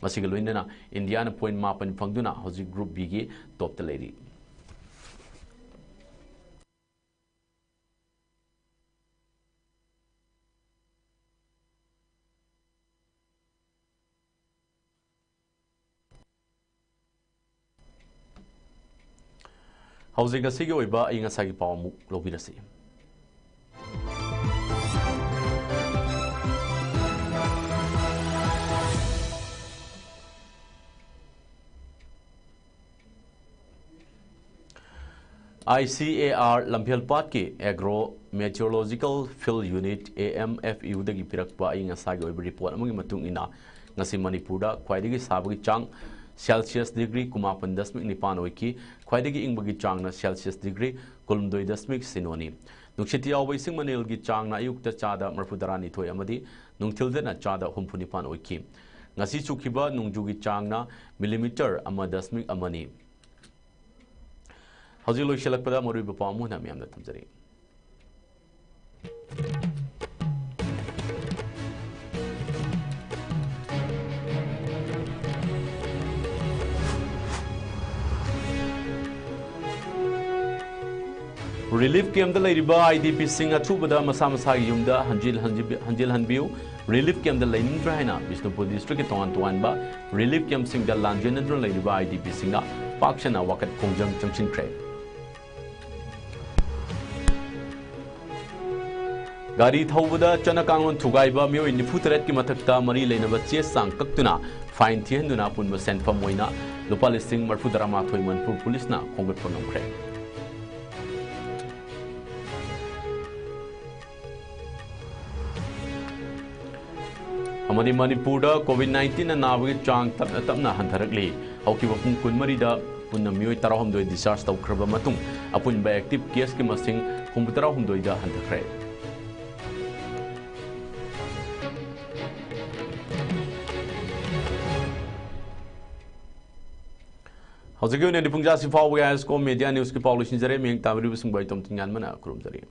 ꯃꯁꯤꯒ ꯂꯣꯏꯅꯅ ꯏꯟꯗꯤꯌꯥꯅ point ꯃꯥꯄꯟ ꯐꯪꯗꯨꯅ ꯍꯧꯖꯤꯛ Group Bꯒꯤ topꯇ ꯂꯩꯔꯤ꯫ ꯍꯧꯖꯤꯛ ꯉꯁꯤꯒꯤ ꯑꯣꯏꯕ ꯑꯏꯪ ꯑꯁꯥꯒꯤ ꯄꯥꯎ ꯑꯃꯨꯛ ꯂꯧꯕꯤꯔꯁꯤ꯫ ICAR ꯂꯝꯐꯦꯜꯄꯥꯠꯀꯤ Agro Meteorological Field Unit, AMFUꯗꯒꯤ ꯄꯤꯔꯛꯄ ꯑꯏꯪ ꯑꯁꯥꯒꯤ ꯑꯣꯏꯕ ꯔꯤꯄꯣꯔꯠ ꯑꯃꯒꯤ ꯃꯇꯨꯡ ꯏꯟꯅ, ꯉꯁꯤ ꯃꯅꯤꯄꯨꯔꯗ ꯈ꯭ꯋꯥꯏꯗꯒꯤ ꯁꯥꯕꯒꯤ ꯆꯥꯡ Celsius degree ꯀꯨꯟꯃꯥꯄꯟ ꯗꯁꯃꯤꯛ ꯅꯤꯄꯥꯟ ꯑꯣꯏꯈꯤ꯫ ꯈ꯭ꯋꯥꯏꯗꯒꯤ ꯏꯪꯕꯒꯤ ꯆꯥꯡꯅ Celsius degree ꯀꯨꯟꯍꯨꯝꯗꯣꯏ ꯗꯁꯃꯤꯛ ꯁꯤꯅꯣꯅꯤ꯫ ꯅꯨꯡꯁꯤꯠ ꯌꯥꯎꯕ ꯏꯁꯤꯡ ꯃꯅꯤꯜꯒꯤ ꯆꯥꯡꯅ ꯑꯌꯨꯛꯇ ꯆꯥꯗ ꯃꯔꯤꯐꯨ ꯇꯔꯥꯅꯤꯊꯣꯏ ꯑꯃꯗꯤ ꯅꯨꯡꯊꯤꯜꯗꯅ ꯆꯥꯗ ꯍꯨꯝꯐꯨ ꯅꯤꯄꯥꯟ ꯑꯣꯏꯈꯤ꯫ ꯉꯁꯤ ꯆꯨꯈꯤꯕ ꯅꯣꯡꯖꯨꯒꯤ ꯆꯥꯡꯅ millimeter ꯑꯃ ꯗꯁꯃꯤꯛ ꯑꯃꯅꯤ꯫ ꯍꯧꯖꯤꯛ ꯂꯣꯏꯁꯤꯜꯂꯛꯄꯗ ꯃꯔꯨꯑꯣꯏꯕ ꯄꯥꯎ ꯑꯃ ꯑꯣꯏꯅ ꯃꯌꯥꯝꯗ ꯊꯝꯖꯔꯤ꯫ Relief campꯇ ꯂꯩꯔꯤꯕ IDPꯁꯤꯡ ꯑꯊꯨꯕꯗ ꯃꯁꯥ ꯃꯁꯥꯒꯤ ꯌꯨꯝꯗ ꯍꯟꯖꯤꯜ-, ꯍꯟꯖꯤꯜ-, ꯍꯟꯖꯤꯜꯍꯟꯕꯤꯌꯨ꯫ Relief campꯇ ꯂꯩꯅꯤꯡꯗ꯭ꯔꯦ ꯍꯥꯏꯅ ꯕꯤꯁꯅꯨꯄꯨꯔ districtꯀꯤ ꯇꯣꯉꯥꯟ ꯇꯣꯉꯥꯟꯕ relief campꯁꯤꯡꯗ ꯂꯥꯟꯖꯦꯟꯅꯗꯨꯅ ꯂꯩꯔꯤꯕ IDPꯁꯤꯡꯅ ꯄꯥꯛ ꯁꯟꯅ ꯋꯥꯀꯠ ꯈꯣꯡꯖꯪ ꯆꯪꯁꯤꯟꯈ꯭ꯔꯦ꯫ ꯒꯥꯔꯤ ꯊꯧꯕꯗ ꯆꯠꯅ ꯀꯥꯡꯂꯣꯟ ꯊꯨꯒꯥꯏꯕ ꯃꯤꯑꯣꯏ ꯅꯤꯐꯨ ꯇꯔꯦꯠꯀꯤ ꯃꯊꯛꯇ ꯃꯔꯤ ꯂꯩꯅꯕ ꯆꯦ ꯆꯥꯡ ꯀꯛꯇꯨꯅ fine ꯊꯤꯍꯟꯗꯨꯅ ꯑꯄꯨꯟꯕ ꯁꯦꯟꯐꯝ ꯑꯣꯏꯅ ꯂꯨꯄꯥ ꯂꯤꯁꯤꯡ ꯃꯔꯤꯐꯨ ꯇꯔꯥꯃꯥꯊꯣꯏ ꯃꯅꯤꯄꯨꯔ ꯄꯨꯂꯤꯁꯅ ꯈꯣꯝꯒꯠꯄ ꯉꯝꯈ꯭ꯔꯦ꯫ ꯑꯃꯗꯤ ꯃꯅꯤꯄꯨꯔꯗ COVID nineteenꯅ ꯅꯥꯕꯒꯤ ꯆꯥꯡ ꯇꯞꯅ ꯇꯞꯅ ꯍꯟꯊꯔꯛꯂꯤ꯫ ꯍꯧꯈꯤꯕ ꯄꯨꯡ ꯀꯨꯟꯃꯔꯤꯗ ꯄꯨꯟꯅ ꯃꯤꯑꯣꯏ ꯇꯔꯥꯍꯨꯝꯗꯣꯏ discharge ꯇꯧꯈ꯭ꯔꯕ ꯃꯇꯨꯡ, ꯑꯄꯨꯟꯕ active caseꯀꯤ ꯃꯁꯤꯡ ꯍꯨꯝꯐꯨꯇꯔꯥꯍꯨꯝꯗꯣꯏꯗ ꯍꯟꯊꯈ꯭ꯔꯦ꯫ ꯍꯧꯖꯤꯛꯀꯤ ꯑꯣꯏꯅꯗꯤ ꯄꯨꯡꯖꯥꯁꯤ ꯐꯥꯎꯕꯒꯤ High School Media Newsꯀꯤ ꯄꯥꯎ ꯂꯣꯏꯁꯤꯟꯖꯔꯦ꯫ ꯃꯤꯌꯦꯡ ꯇꯥꯕꯤꯔꯤꯕꯁꯤꯡꯕꯨ ꯑꯩ ꯇꯣꯝꯊꯤꯟ ꯉꯥꯟꯕꯅ ꯈꯨꯔꯨꯝꯖꯔꯤ꯫